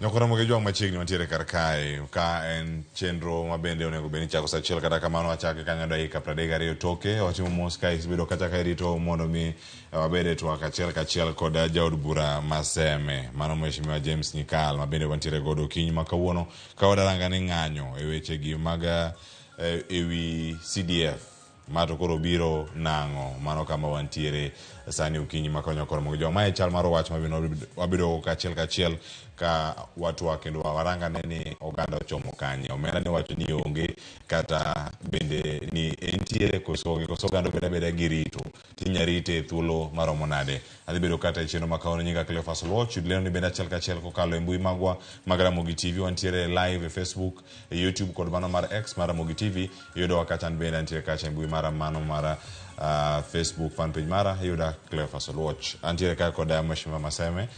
Nyakoromo gi jwang' machiegni mantiere kar kae ka en chenro ma bende onego bed ni chako saa achiel kata kamano wachake kanyo dakika 32 toke watimo mos ka isebedo kacha ka irito mondo mi wabed e twak achiel kachiel kod jaod bura ma Seme mano Mheshimiwa James Nyikal ma bende wantiere godo okinyi ma kawuono ka wadaranga ni ng'anyo e wechegi mag ewi CDF ma to koro biro nang'o mano kama wantiere sani okinyi ma konyo koro mogo joma e chal mar wach ma wabedo kachiel kachiel ka watwak kendo waranga ne ni oganda ochomo kanye omenda ne wacho ni onge kata bende ni entiere koso onge koso oganda obeda abeda gi rito tinya rite e thuolo maromo nade adhi bedo kata e chenro ma kawuono nyinga Cleophas Oluoch yud lendo ni bende achiel kachiel kokalo e mbui magwa mag Ramogi TV wantiere live e Facebook e YouTube kod mano mar X mar Ramogi TV iyudowa kacha an bende antiere kacha e mbui mara mano mar Facebook fan page mara iyuda Cleophas Oluoch antiere ka kod Mheshimiwa Maseme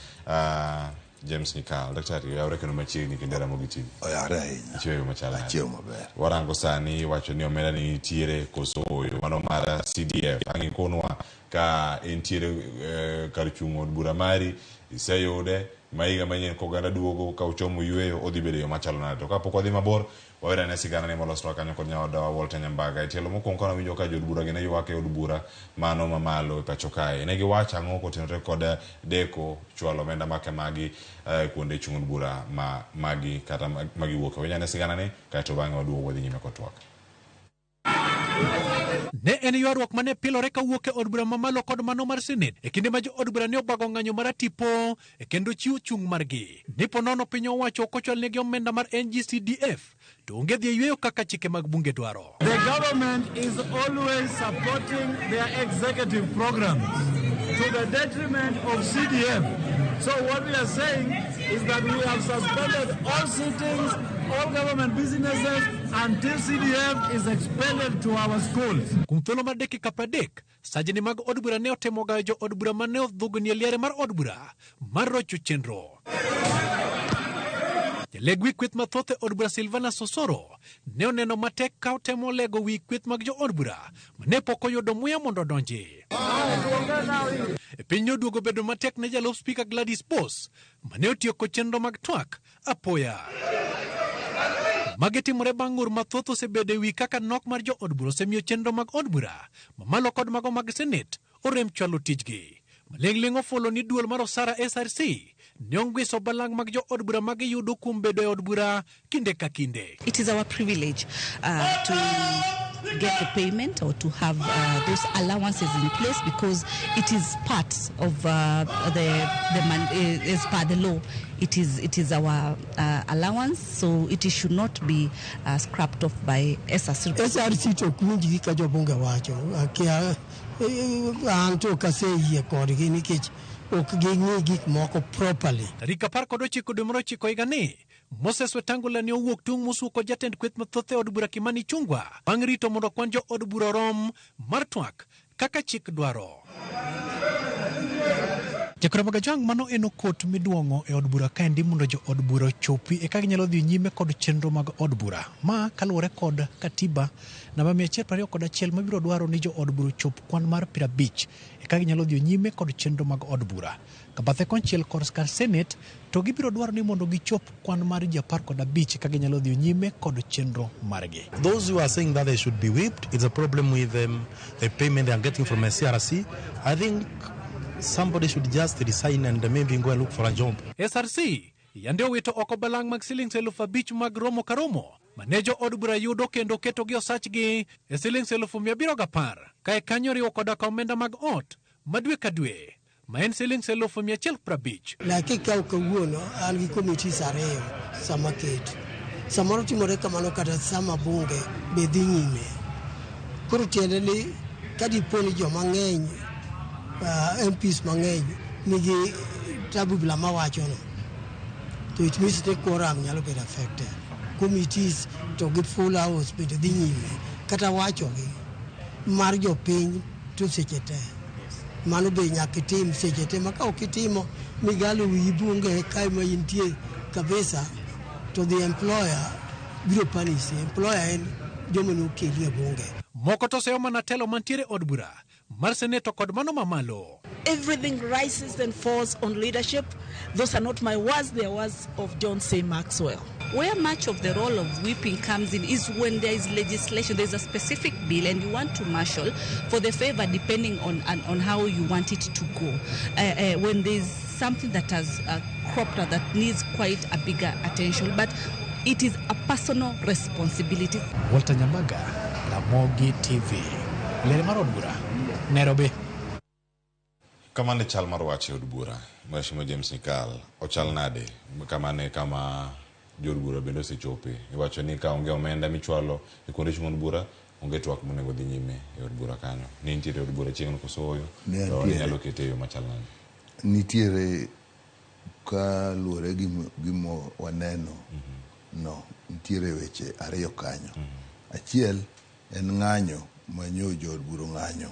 James Nyikal daktari oyawre kendo machiegni kendo e Ramogi TV Oyawre ahinya. Ichiewo yo machalo nade? Achiewo maber. Warango sani iwacho ni omenda ni nitiere koso ooyo mano mar CDF ang' ikonwa ka entiere kar chung' od bura mari iseyude ma higa manyien ka oganda duogo ka uchomo yueyo odhi bedo e yo machalo nade to kapok wadhi mabor wawer ane sigana ni molosnwa kanyo kod nyawadwa Walter Nyambaga e tielo mokwongo kane wawinjo ka jood bura gi ne ywak e od bura mano mamalo e pacho kae ne giwacho ang'o kotenore kod deko chwalo omenda make magi kuonde chung' od bura ma magi kata magiwuoke winj ane sigana ni kaeto bang'e waduogo wadhi nyime kod twak. Ne en ywaruok mane pilore kawuok e od bura mamalo kod mano mar Senate e kinde ma jo od bura ne obago ng'anyo mar tipo kendo chiwo chung' margi. Ni po nono piny owacho ok ochwalnegi omenda mar NGCDF to onge dhi e yweyo kaka chike mag bunge dwaro. The government is always supporting their executive programs to the detriment of CDF. So what we are saying is that we have suspended all sittings, all government businesses until CDF is expanded to our schools. Kuom thuolo mar dakika 30, sajni mag od bura ne otemo gayo jo od bura mane odhugni e liare mar od bura mar rocho chenro. Jaleg wi kweth mathoth e od bura Silvana Sosoro ne oneno matek ka otemo lego wi kweth mag jo od bura mane pok oyudo muya mondo odonji. E piny oduogo bedo matek ne jalup spika Gladys Boss mane otieko chenro mag twak apoya. Magi timore bang' ng'ur mathoth osebedo e wi kaka nok mar jo od bura osemiyo chenro mag od bura mamalo kod mago mag Senate orem chwalo tijgi. Maling'ling' ofulo ni duol mar osara SRC ne ongwiso balang' mag jo od bura ma giyudo kuom bedo e od bura kinde ka kinde. It is our privilege to get the payment or to have those allowances in place because it is part of the man, as per the law. It is our allowance, so it should not be scrapped off by SRC. SRC to ok winj gik ka jobunge wacho akia an to ok aseyie kodgi nikech ok ging'i gik moko properly. Tarik 19 dwe mar ochiko higani, Moses Wetangula ne owuok tung' mosuo kod jatend kweth mathoth e od bura Kimani Ichung'wa bang' rito mondo kwan jo od bura orom mar twak kaka chik dwaro. Jakora Magajwang' mano en okot miduong'o e od bura kaendi mondo jo od bura ochopi eka ginyalo dhi nyime kod chenro mag od bura. Ma kaluwore kod katiba namba 121 mabiro dwaro ni jo od bura ochop kwan mar 50 eka ginyalo dhi nyime kod chenro mag od bura. Ka bathe konchiel korka Senate to gibiro dwaro ni mondo gichop kwan mar ji 15 eka ginyalo dhi nyime kod chenro margi. Those who are saying that they should be whipped, it's a problem with the payment they are getting from SRC. I think somebody should just resign and maybe go and look for a job. SRC yande owito oko balang' mag silings 5,000 mag romo ka romo mane jo od bura yudo kendo ketogi osachgi e silings 710,000 kae kanyo riwo koda ka omenda mag ot ma dwe ka dwe ma en silings 150,000. Like kikawo kawuono an gi committees ariyo sama ket. Samoro timore kamano kata sama bunge be dhi nyime. Koro tiende ni ka dipo ni joma ng'eny MPs mang'eny nigi tabu bila mawachono to it means ni quorum nyalo bedo affected. Committees to gi full house bende dhi nyime kata wachogi mar jopiny to seche te. Mano be nyaka itim seche te ma ka ok itimo migalo wiyi bunge kae ma intie kabisa to the employer biro punish. Employer en joma nokeli e bunge. Moko to seyo mana telo mantiere od bura. mar seneto kod mano mamalo. Everything rises and falls on leadership. Those are not my words, they are words of John C. Maxwell. Where much of the role of whipping comes in is when there is legislation, there's a specific bill and you want to marshal for the favor depending on how you want it to go. When there's something that has cropped up that needs quite a bigger attention, but it is a personal responsibility. Walter Nyamaga, Ramogi TV. Lere mar od bura, Nairobi. Kamano e chal mar wach e od bura, Mheshimiwa James Nyikal, ochal nade? Kamano e kama jood bura bende osechope. Iwacho ni ka onge omenda michwalo e kuonde chung' od bura, onge twak monego dhi nyime e od bura kanyo. Ne nitiere od bura chieng'no koso ooyo? Ne To antiere. inyalo kete e yo machal nade? Nitiere kaluwore gi gima waneno no, nitiere weche ariyo kanyo. Achiel en ng'anyo ma nyo jood bura ong'anyo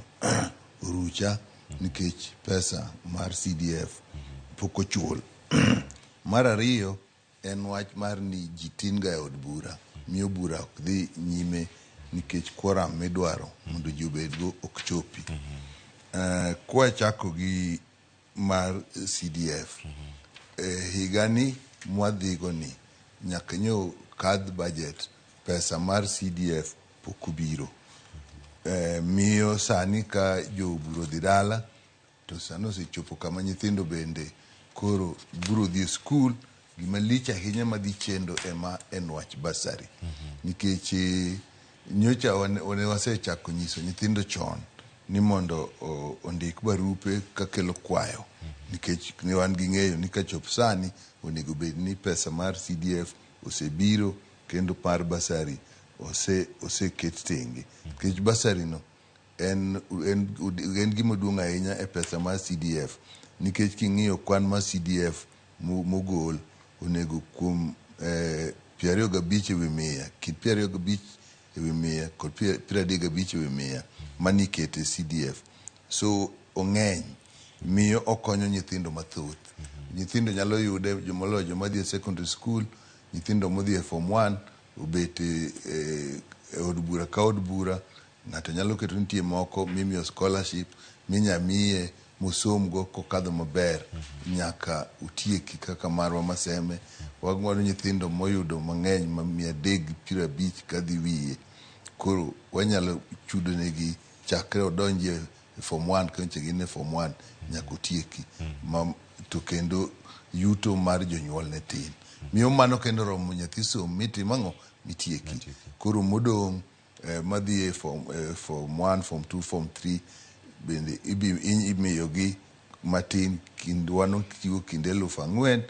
orucha nikech pesa mar CDF pok ochul. Mar ariyo en wach mar ni ji tin ga e od bura, miyo bura ok dhi nyime nikech quorum midwaro mondo ji obedgo ok chopi. Kwachako gi mar CDF, higani mwadhigo ni nyaka nyo kadh budget, pesa mar CDF pok obiro. Miyo sani ka jobura odhi dala to sani osechopo kama nyithindo bende koro biro dhi e skul. Gima lich ahinya madhi chendo ema en wach bursary. Nikech nyocha ne wasechako nyiso nyithindo chon ni mondo ondik barupe kakelo kwayo. Nikech ne wan gi ng'eyo ni kachop sani onego bed ni pesa mar CDF osebiro kendo mar bursary oseket tenge. Nikech bursary no en gima duong' ahinya e pesa mar CDF. Nikech king'iyo kwan mar CDF mogol onego kuom 25 ewi 100, kind 25 ewi 100 kod 35 ewi 100 mani ikete CDF. So ong'eny, miyo okonyo nyithindo mathoth. Nyithindo nyalo yude moloyo joma dhi e secondary school, nyithindo modhi e form 1 obet e od bura ka od bura, ng'ato nyalo keto nitie moko mimiyo scholarship minya miye mosomgo kokadho maber nyaka otieki kaka marwa Maseme. Wagwaro nyithindo moyudo mang'eny ma 350 kadhi wiye. Koro wanyalo chudo negi chakre odonji e form 1 kanyocha gin e form 1 nyaka otieki. To kendo yuto mar jonyuol ne tin. Miyo mano kendo romo nyathi som mitimo ang'o mitieki. Koro modong' madhi e form 1, form 2, form 3 bende imiyogi matin kind wan chiwo kind 4,000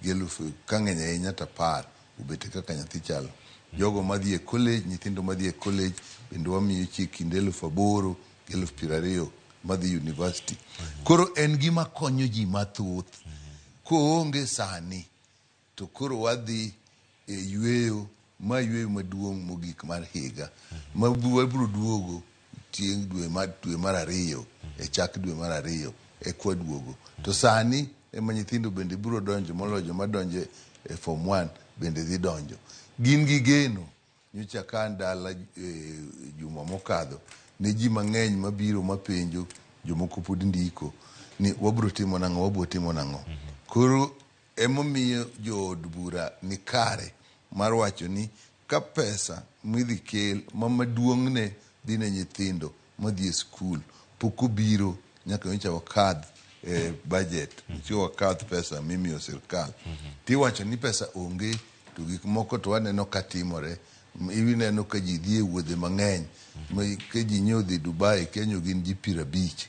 gi 1,000 ka ng'eny ahinya to 10 obet kaka nyathi chalo. Jogo madhi e college, nyithindo madhi e college bende wamiyo chi kind 8,000 gi 20,000 madhi university. Koro en gima konyo ji mathoth. Koonge sani to koro wadhi e yweyo ma yweyo maduong' mogik mar higa ma wabiro duogo chieng' dwe mar ariyo e chak dwe mar ariyo eka waduogo. To sani ema nyithindo bende biro donjo moloyo joma donjo e form 1 bende dhi donjo. Gin gi geno nyocha ka an dala juma mokadho ne ji mang'eny mabiro mapenjo jomoko pod ndiko ni wabiro timo nang'o wabiro timo nang'o. Koro emomiyo jood bura ni kare mar wacho ni ka pesa midhi kel ma maduong'ne dhi ne nyithindo madhi e skul pok obiro nyaka nyocha wakadh budget nyocha wakadh pesa mimiyo sirkal. Tiwacho ni pesa onge to gik moko to waneno ka timore. Ineno ka ji dhi e wuodhe mang'eny. Ka ji nyiewo dhi Dubai Kenya gin ji 50.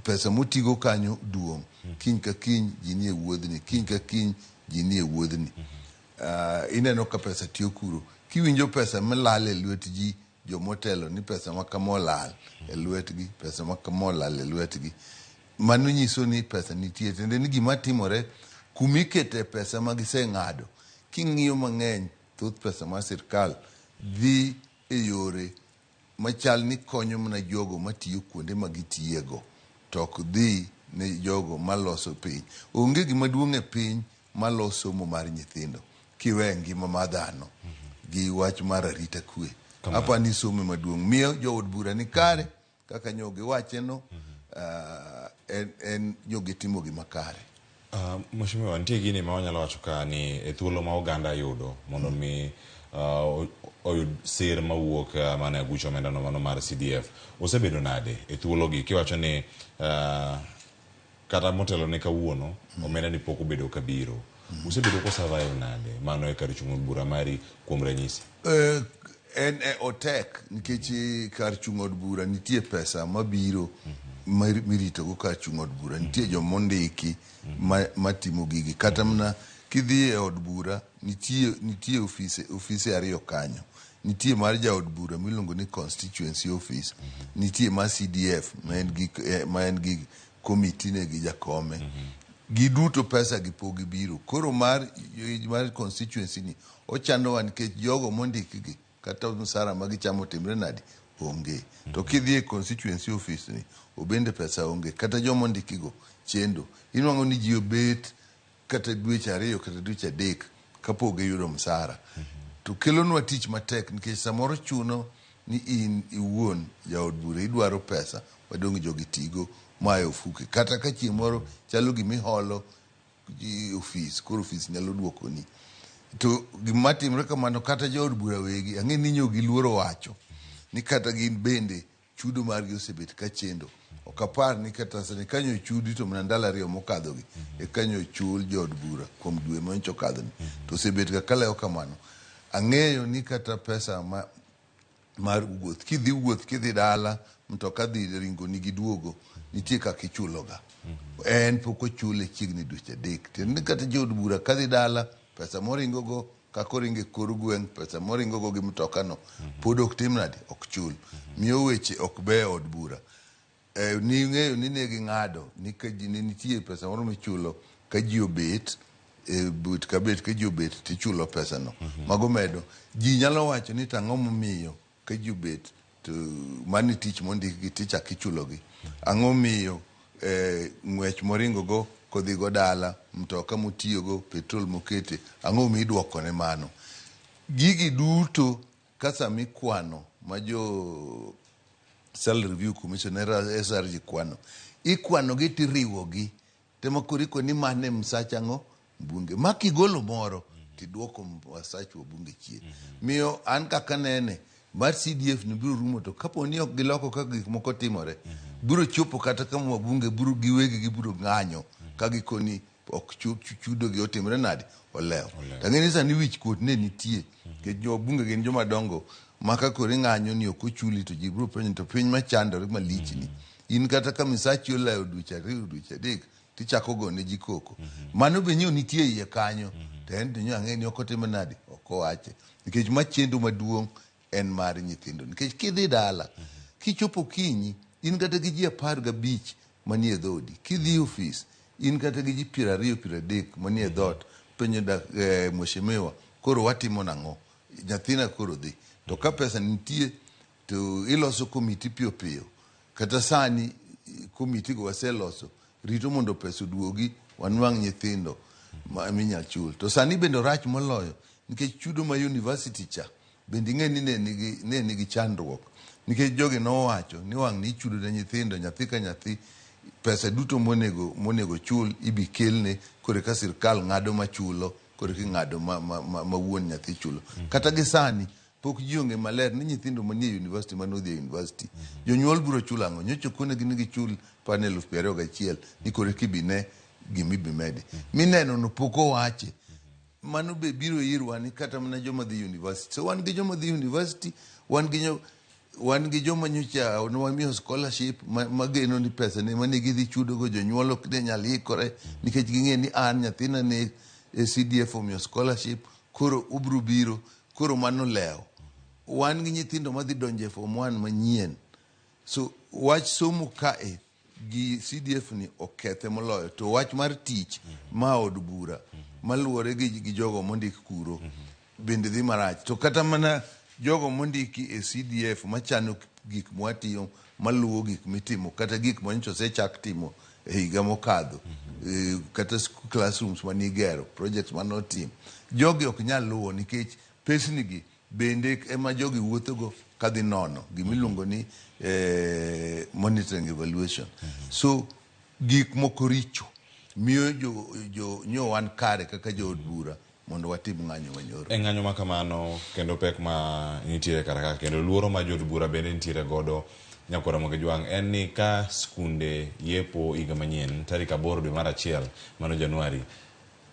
Pesa motigo kanyo duong'. Kiny ka kiny ji nie wuodhni, kiny ka kiny ji nie wuodhni. Ineno ka pesa tiyo kuro. Kiwinjo pesa malal e lwet ji jomotelo ni pesa ma kama olal e lwetgi, pesa ma kama olal e lwetgi. Mano nyiso ni pesa nitie. Tiende ni gima timore kumikete pesa ma giseng'ado king'iyo mang'eny thoth pesa mar sirkal dhi e yore machal ni konyo mana jogo matiyo kuonde ma gitiyego to ok dhi ne jogo maloso piny. Onge gima duong' e piny maloso somo mar nyithindo kiwe ngima mar dhano gi wach mar arita kwe. Apa ni somo ema duong'. Miyo jood bura ni kare. kaka nyo giwacheno en nyo gitimo gima kare. Mheshimiwa, nitie gini ma wanyalo wacho ka ni e thuolo ma oganda yudo mondo mi oyud sir mawuok mana e aguch omenda no mano mar CDF osebedo nade e thuologi kiwacho ni kata motelo ne kawuono omenda ni pok obedo kabiro usebedo ko survive nade mano e kar chung' od bura mari kuom ranyisi? En otek nikech kar chung' od bura nitie pesa mabiro miritogo kar chung' od bura, nitie joma ondiki matimo gigi. Kata mana kidhi e od bura nitie ofise ariyo kanyo. Nitie mar jaod bura miluongo ni constituency office, nitie mar CDF ma en gi komiti ne gi jakome. Giduto pesa gi pok gibiro. Koro mar constituency ni ochandowa nikech jogo mondikgi kata msara ma gichamo timre nadi onge. To kidhi e constituency office ni obende pesa onge, kata joma ondikigo chendo. Inwang'o ni ji obet kata dweche 2 kata dweche 3 kapok giyudo msara. To kelonwa tich matek nikech samoro chuno ni in iwuon jaod bura idwaro pesa madong' jogi tigo moa e ofuke. Kata ka chieng' moro chalo gimiholo ofis, koro ofis nyalo duokoni. To gima timre kamano kata jood bura wegi ang'e ni nyo giluoro wacho ni kata gin bende chudo margi osebet ka chendo. Ok apar ni kata sani kanyo chudi to mana ndalo 2 mokadhogi e kanyo chul jood bura kuom dwe manyocha okadhoni. To osebet ga kalewo kamano. Ang'eyo ni kata pesa mar wuoth, kidhi wuoth kidhi dala mtoka dhi ringo nigi duogo nitie kaka ichuloga. En pok ochule chiegni dweche 3. Tiende ni kata jood bura kadhi dala pesa moringogo kaka oringo e kor gweng', pesa moringogo gi mtokano pod ok tim nade, ok chul. Miyo weche ok beyo od bura. Ning'eyo ni ne ging'ado ni ka ji ne nitie pesa moro michulo ka ji obet but ka bet ka ji obet tichulo pesa no. Mago medo. Ji nyalo wacho ni tang'o momiyo ka ji obet to mani tich mondikgi tichako ichulogi. Ang'o miyo ng'wech moringogo kodhigo dala, mtoka motiyogo, petrol mokete, ang'o miduokone mano? Gigi duto ka sama ikwano ma jo Salary Review Commission SRG kwano, ikwanogi tiriwogi. Tema koro ikoni ni mane msach ang'o mbunge. Ma kigolo moro tiduoko msach wabunge chien. Miyo an kaka nene mar CDF ni biro rumo to kapo ni ok giloko kaka gik moko timore, biro chopo kata kama wabunge biro giwegi gibiro ng'anyo ka gikoni ok chudo gi otimre nade olewo. Tang'e ni sani wich kuot ne nitie nikech jo wabunge gin joma dongo ma ka koro ing'anyo ni ok ochuli to ji biro penjo to piny machandore malich ni. In kata ka misachi olewo dweche 2 dweche 3 tichako gone ji koko. Mano be nyo nitie iye kanyo to en to nyo ang'e ni ok otime nade ok owache nikech ma chendo maduong' en mar nyithindo. Nikech kidhi dala kichopo kinyi in kata gi ji 15 manie dhoodi, kidhi ofis in kata gi ji 20 30 manie dhoot penjo mheshimiwa koro watimo nang'o, nyathina koro dhi. To ka pesa nitie to iloso komiti piyo piyo. Kata sani komiti go waseloso rito mondo pesa oduogi wanwang' nyithindo minyal chul. To sani bende orach moloyo nikech chudo ma university cha bende ing'e ni ne nigi chandruok nikech jogi nowacho ni wang' ni ichudo ne nyithindo nyathi ka nyathi pesa duto monego chul ibi kelne koro ka sirkal ng'ado machulo koro king'ado ma wuon nyathi chulo. Kata gi sani pok ji onge maler ni nyithindo manie university manodhi e university jonyuol biro chulo ang'o. Nyocha okonegi ni gichul pan 21,000 ni koro kibine gimibimedi mineno no pok owache. Mano be biro irwa ni kata mana joma dhi university. So wan gi joma dhi university, wan gi joma nyocha nwamiyo scholarship mageno ni pesa ne mane gidhi chudogo jonyuol ok ne nyal ikore nikech ging'e ni an nyathina ne CDF omiyo scholarship koro ubiro biro koro mano lewo. Wan gi nyithindo madhi donjo e form 1 manyien. So wach somo kae gi CDF ni okethe moloyo. To wach mar tich ma od bura maluwore gi jogo mondik kuro bende dhi marach. To kata mana jogo mondiki e CDF machano gik mwatiyo maluwo gik mitimo kata gik manyocha osechak timo e higa mokadho, kata classrooms manigero, projects manotim, jogi ok nyal luwo nikech pesni gi bende ema jogi wuothogo kadhi nono gimiluongo ni monitoring evaluation. So gik moko richo miyo jo nyo wan kare kaka jood bura mondo watim ng'anyo manyoro. E ng'anyo ma kamano kendo pek ma nitiere kar ka kendo luoro ma jood bura bende nitiere godo nyakwar Ramogi Jwang' en ni ka skunde yepo higa manyien tarik 8 dwe mar 1 mano Januari,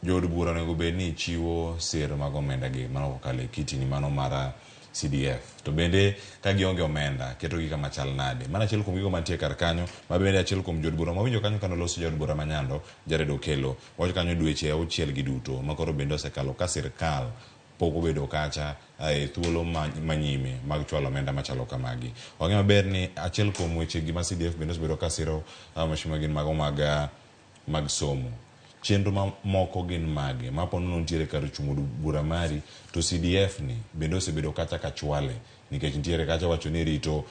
jood bura onego bed ni chiwo sir mag omenda gi mano kokalo e kitini mano mar CDF. To bende ka gionge omenda ketogi kama chal nade? Mano achiel kuom gigo mantie kar kanyo ma bende achiel kuom jood bura mawinjo kanyo kane oloso jaod bura ma Nyando Jared Okello wacho kanyo dweche 6 gi duto ma koro bende osekalo ka sirkal pok obedo kacha e thuolo manyime mag chwalo omenda machalo kamagi. Wang'eyo maber ni achiel kuom weche gi ma CDF bende osebedo ka siro mheshimiwa gin mago mag somo. Chenro mamoko gin mage? Ma po nono nitiere kar chung' od bura mari to CDF ni bende osebedo kacha ka chwale nikech nitiere kacha wacho ni rito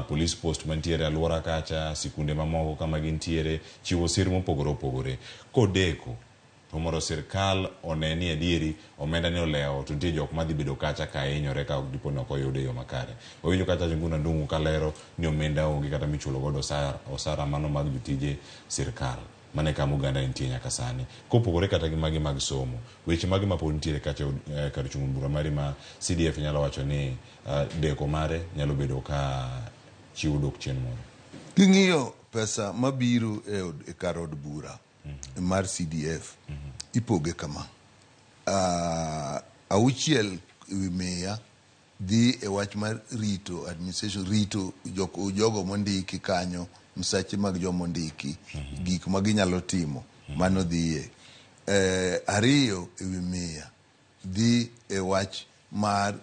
police post mantiere aluora kacha, sikunde mamoko kama gintiere, chiwo sir mopogore opogore. Kodeko to mondo sirkal one ni adieri omenda ni olewo to nitie jok madhi bedo kacha ka hinyore ka ok dipo ni ok oyude e yo makare. Wawinjo kacha Njuguna Ndung'u kalero ni omenda onge kata michulo godo osara mano mag jotije sirkal. Mano e kama oganda nitie nyaka sani. Kopogore kata gi magi mag somo, weche mage ma pod nitiere kacha kar chung' bura mari ma CDF nyalo wacho ni deko mare nyalo bedo ka chiwo dok chien moro? King'iyo pesa mabiro e kar od bura mar CDF, ipoge kama. 6 ewi 100 dhi e wach mar rito administration, rito jogo mondiki kanyo, msache mag joma ondiki, gik ma ginyalo timo, mano dhiye. 2 ewi 100 dhi e wach mar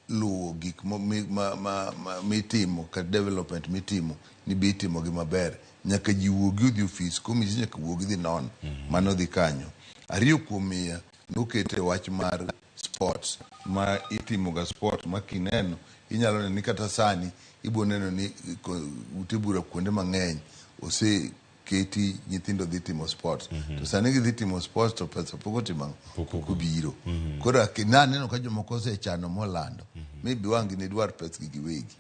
luwo gik mitimo kata development mitimo ni be itimo gi maber. Nyaka ji wuogi odhi ofis, komiti nyaka wuogi dhi non, mano dhi kanyo. 2 kuom 100 nokete e wach mar sports, ma itimo ga sport ma kineno inyalo neno ni kata sani ibo neno ni ute bura kuonde mang'eny oseketi nyithindo dhi timo sports. To sani gidhi timo sports to pesa pok otimo ang'o? Pok obiro. Koro naneno ka jomoko osechano molando. Maybe wang' gini dwar pesgi giwegi.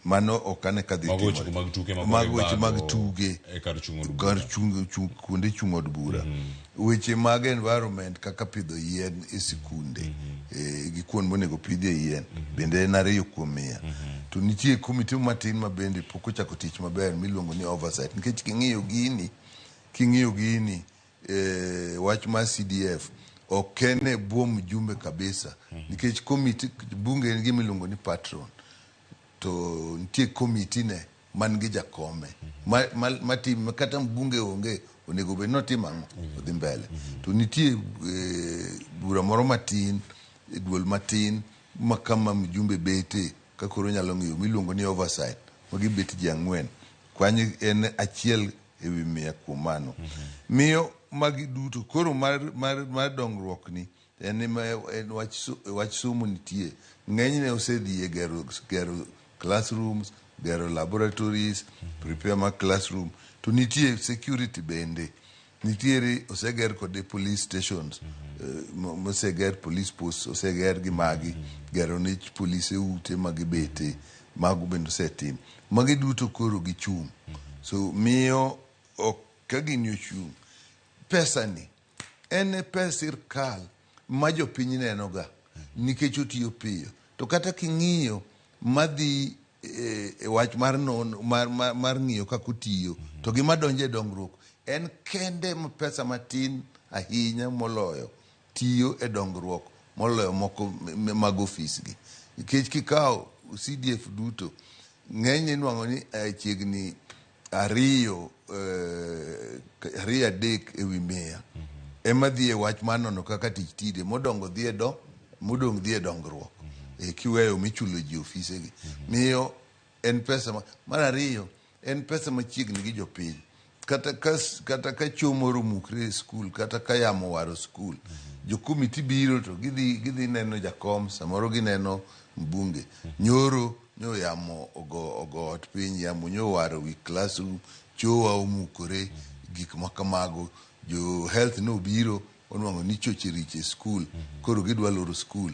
Mano ok ane ka dhi Mago timore. weche mag tuke ma Mago weche mag ibago tuge. e kar chung' od bura. Kar chung' kuonde chung' od bura. Weche mag environment kaka pidho yien e sikunde, gi kuond monego pidhie yien, bende en 2 kuom 100. To nitie komiti matin ma bende pok ochako tich maber miluongo ni oversight. Nikech king'iyo gini, wach mar CDF ok en e bwo mjumbe kabisa. Nikech komiti bunge en gima iluongo ni patron. To nitie komiti ne man gi jakome ma kata mbunge onge onego bed ni otimo ang'o? Odhi mbele. To nitie bura moro matin, duol matin ma kama mjumbe bete ka koro nyalo ng'iyo miluongo ni oversight ma gibet ji 4. Kwany en 1 ewi 100 kuom mano. Miyo magi duto koro mar dongruok ni en wach somo nitie. Ng'enyne osedhi e gero classrooms, gero laboratories, prepare mag classroom. To nitie security bende. Nitiere oseger kode police stations, moseger police posts, oseger gi magi, gero ne polise ute magibete, mago bende osetim. Magi duto koro gichung'. So miyo ok ka gini ochung', pesa ni en e pes sirkal ma jopiny neno ga nikech otiyo piyo. To kata king'iyo madhi e wach mar non, mar ng'iyo kaka otiyo, to gima donjo e dongruok en kende ma pesa matin ahinya moloyo tiyo e dongruok moloyo moko mag ofis gi. Nikech kikawo CDF duto, ng'enyne inuang'o ni chiegni 2 3 ewi 100 ema dhi e wach mar nono kaka tich tire, modongo dhi e modong' dhi e dongruok. Kiweyo michulo ji ofise gi. Miyo en pesa mar ariyo en pesa machiegni gi jopiny. Kata ka choo moro omukre e skul, kata ka yamo owaro skul, jo komiti biro to gidhi neno jakom, samoro gineno mbunge. Nyoro nyo yamo ogo ot piny, yamo nyo owaro wi classroom, chowa omukore, gik ma kamago. Jo health nobiro onwang'o ni choche richo e skul koro gidwa loro skul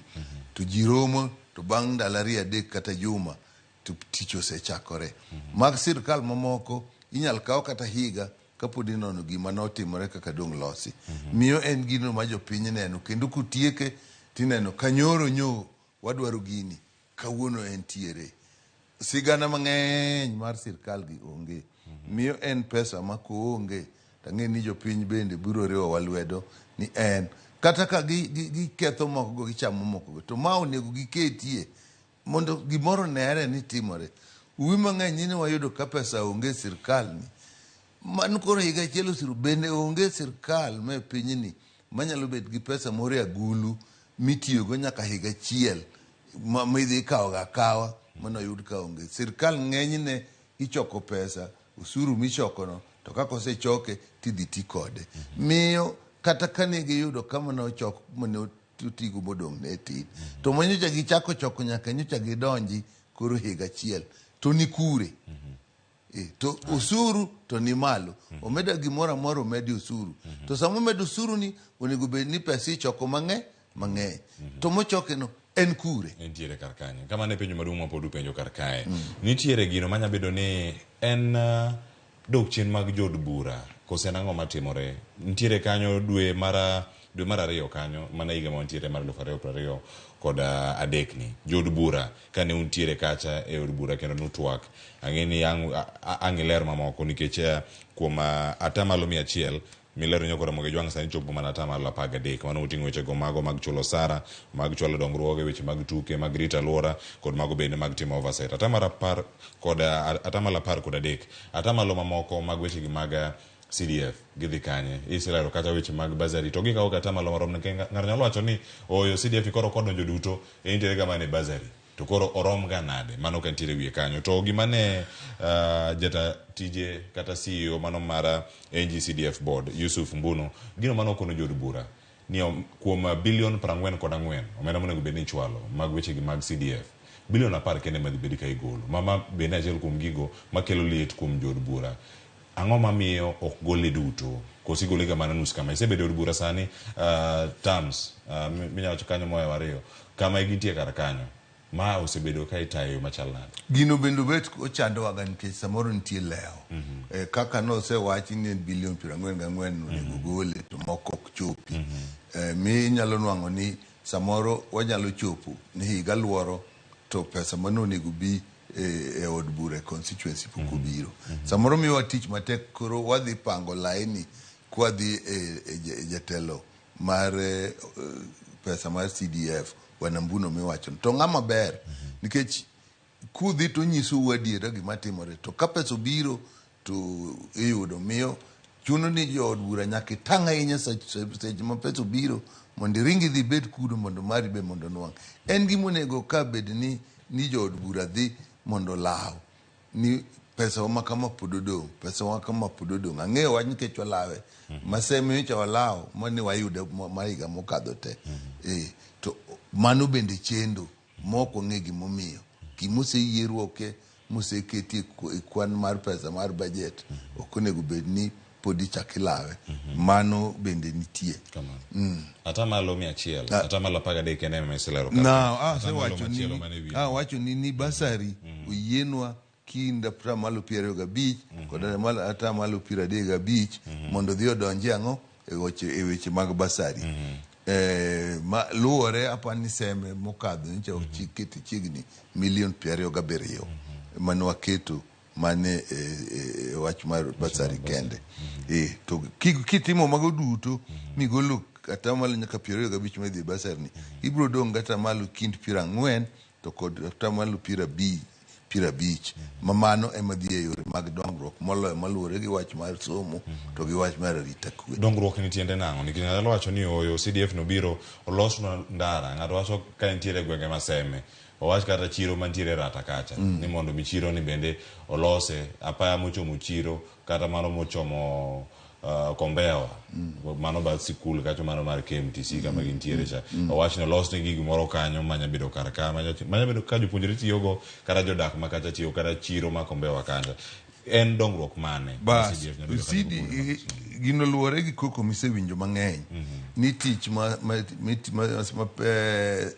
to ji romo to bang' ndalo ariyo adek kata juma to tich osechakore. Mag sirkal mamoko inyal kaw kata higa kapod inono gima notimore kaka dong' losi. Miyo en gino ma jopiny neno kendo kotieke tineno ka nyoro nyo wadwaro gini kawuono entiere. Sigana mang'eny mar sirkal gi onge. Miyo en pesa ma koonge tang'e ni jopiny bende biro riwowa lwedo ni en kata ka giketho moko go gichamo moko go to ma onego giketie mondo gimoro onere ni timore. Uwi mang'eny ni wayudo ka pesa onge e sirkal ni. Mano koro higa achiel osiro bende onge sirkal ma e pinyni manyalo bet gi pesa moro e agulu mitiyogo nyaka higa achiel midhi ikawoga akawa mano oyud ka onge. Sirkal ng'enyne ichoko pesa, osuru michokono to kaka osechoke tidhi ti kode. Miyo kata kane giyudo kama ne ochok mane otigo modong' ne tin. To manyocha gichako choko nyaka nyocha gidonji koro higa achiel to ni kure. To osuru to ni malo. Omeda gimoro amora omedi osuru. To sama omed osuru ni onego bed ni pesa ichoko mang'eny mang'eny. To mochoke no en kure. Entiere kar kanyo. Kamano e penjo maduong' ma pod upenjo kar kae. Nitiere gino manya bedo ni en dok chien mag jood bura kose en ang'o matimore? Nitiere kanyo dwe mar ariyo kanyo mana higa ma wantiere mar 2023 ni jood bura kane untiere kacha e od bura kendo nutwak ang'e ni ang' iler mamoko nikech kuom atamalo 100 milero nyoko Ramogi Jwang' sani chopo mana atamalo 13 mano oting'o wechego mago mag chulo osara mag chwalo dongruoge weche mag tuke mag rito alwora kod mago bende mag timo oversight atamalo 13 atamalo mamoko mag wechegi mag CDF gidhi kanye iselero kata weche mag bursary to gikawo kata atamalo marom ng'ato nyalo wacho ni oyo CDF koro kodonjo duto entiere ga mana e bursary to koro orom ga nade mano ka nitiere wiye kanyo to gima ne jata tije kata CEO mano mar NGCDF board Yusuf Mbuno gino mano okono jood bura ni kuom bilion 44 omenda monego bed ni ichwalo mag wechegi mag CDF bilion 10 kende madhi bedi ka igolo mama bende achiel kuom gigo makelo liet kuom jood bura. Ang'o mamiyo ok gole duto koso igole ga mana nus kama isebedo e od bura sani terms minyalo wacho kanyo mohewo ariyo kama gintie kar kanyo ma osebedo ka itayo machal nade? Gino bende obet ochandowaga nikech samoro nitie lewo. Kaka nosewachi ni en bilion 44 onego gole to moko ok chopi. Mi inyalo nwang'o ni samoro wanyalo chopo ni higa luoro to pesa mane onego bi e od bura e constituency pok obiro. Samoro miyowa tich matek koro wadhi pango laini kwadhi e jatelo mar pesa mar CDF Bwana Mbuno miwacho to ng'ama ber nikech kudhi to nyisou adiera gima timore to ka pesa obiro to iyudo miyo chuno ni jood bura nyaka itang' ahinya seche ma pesa obiro mondo iring idhi ibed kuno mondo mari be mondo onwang'. En gima onego ka bed ni jood bura dhi mondo olaw ni pesa ma kama pod odong', pesa ma kama pod odong'. Ang'eyo wach nikech walawe. Maseme nyocha walawo mane wayude ma higa mokadho te. To mano bende chendo mok wang'e gimomiyo. Gimoseyieruoke moseketi e kwan mar pesa mar budget ok onego bed ni pod ichak ilawe. Mano bende nitie. Atamalo 100, atamalo 13 kende ema iselero kar. Awacho ni basari oyienwa kind atamalo 25 kod atamalo 35 mondo dhi odonji ang'o e weche mag basari. Luwore apani seme mokadho nyocha okete chiegni milion 27 mane waketo mane wach mar basari kende. To kitimo mago duto migolo atamalo nyaka 25 madhi e basari ni ibiro dong' atamalo kind 40 to kod atamalo 50 ma mano ema dhi e yore mag dongruok moloyo maluwore gi wach mar somo to gi wach mar arita kwe. Dongruok ni tiende nang'o? Nikech ng'ato wacho ni oyo CDF no biro olosnwa ndara, ng'ato wacho ka nitiere e gwenge Maseme, owach kata chiro mantiere Rata kacha ni mondo mi chiro ni bende olose apaya mochomo chiro kata mano mochomo Kombewa mano bath sikul kacha mano mar KMTC kama gintiere cha owach ni olosne gi gimoro kanyo manya bedo kar ka manya bedo ka jopuonjre tiyogo kata jodak ma kacha tiyo kata chiro ma Kombewa kacha. En dongruok mane? Bas, Gino luwore gi koko misewinjo mang'eny ni tich ma, ma, ma, ma, ma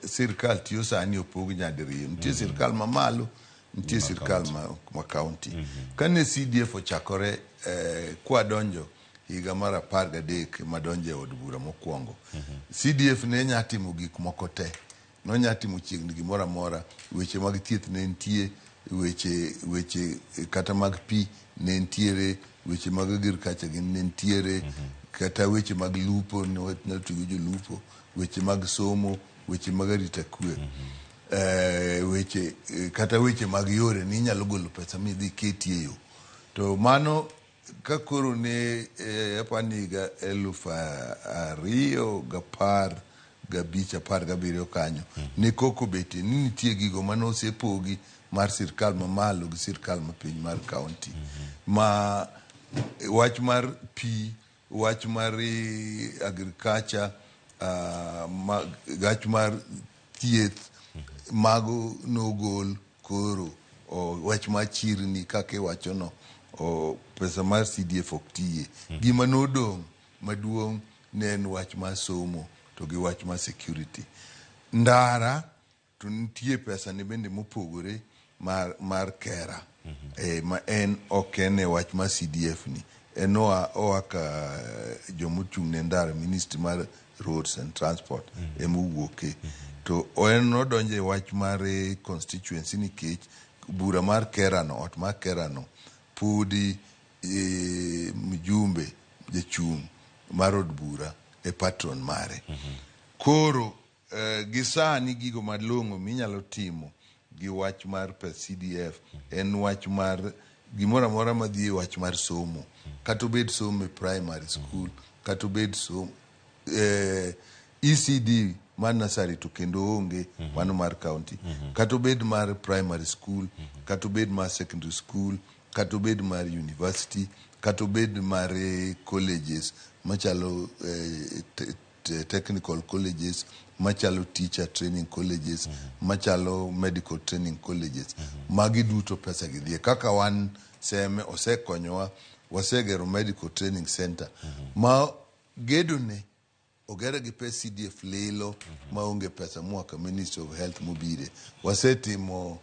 sirkal tiyo sani opog nyadiriyo. Nitie sirkal mamalo, nitie sirkal ma county. Kane CDF ochakore, kwadonjo higa mar 13 madonjo e od bura mokwongo, CDF ne nya timo gik moko te. Nonya timo chiegni gimoro amora. Weche mag thieth ne nitie, weche kata mag pi ne nitiere, weche mag agriculture gin ne nitiere, kata weche mag lupo ne wanyalo tiyo gi jolupo, weche mag somo, weche mag arita kwe, weche kata weche mag yore ni inyalo golo pesa midhi ketie yo. To mano ka koro ne apani higa 2015, 17 kanyo ne koko betie ni nitie gigo mane osepogi mar sirkal mamalo gi sirkal mapiny mar county, ma wach mar pi, wach mar agriculture, wach mar thieth, mago nogol. Koro wach mar chirni kaka iwachono, pesa mar CDF ok tiye. Gima nodong' maduong' ne en wach mar somo to gi wach mar security. Ndara to nitie pesa ne bende mopogore mar kera, ma en ok en e wach mar CDF ni, en oa ka jomochung' ne ndara, Ministry mar Roads and Transport ema owuoke. To en nodonjo e wach mar constituency nikech bura mar kera no, ot mar kera no podi mjumbe jachung' mar od bura e patron mare. Koro gi sani gigo malong'o minyalo timo gi wach mar pes CDF en wach mar gimoro amora madhi e wach mar somo, kata obed somo e primary school, kata obed somo ECD mar nursery to kendo onge mano mar county, kata obed mar primary school, kata obed mar secondary school, kata obed mar university, kata obed mar colleges machalo technical colleges, machalo teacher training colleges, machalo medical training colleges. Magi duto pesa gi dhie. Kaka wan Seme osekonyowa, wasegero medical training center ma gedone ogere gi pes CDF lilo maonge pesa moa ka Ministry of Health mobire. Wasetimo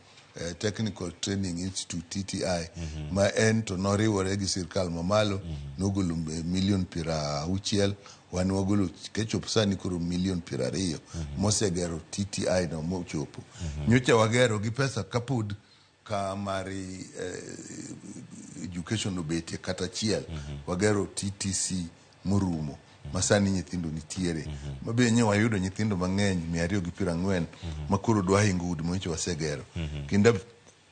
Technical Training Institute, TTI, ma en to noriwore gi sirkal mamalo, nogolo milion 60, wan wagolo kechop sani koro milion 20 mosegero TTI no mochopo. Nyocha wagero gi pesa kapod ka mar education obetie kata achiel, wagero TTC morumo ma sani nyithindo nitiere, ma be nye wayudo nyithindo mang'eny 240 ma koro dwa hingo udi manyocha wasegero. Kendo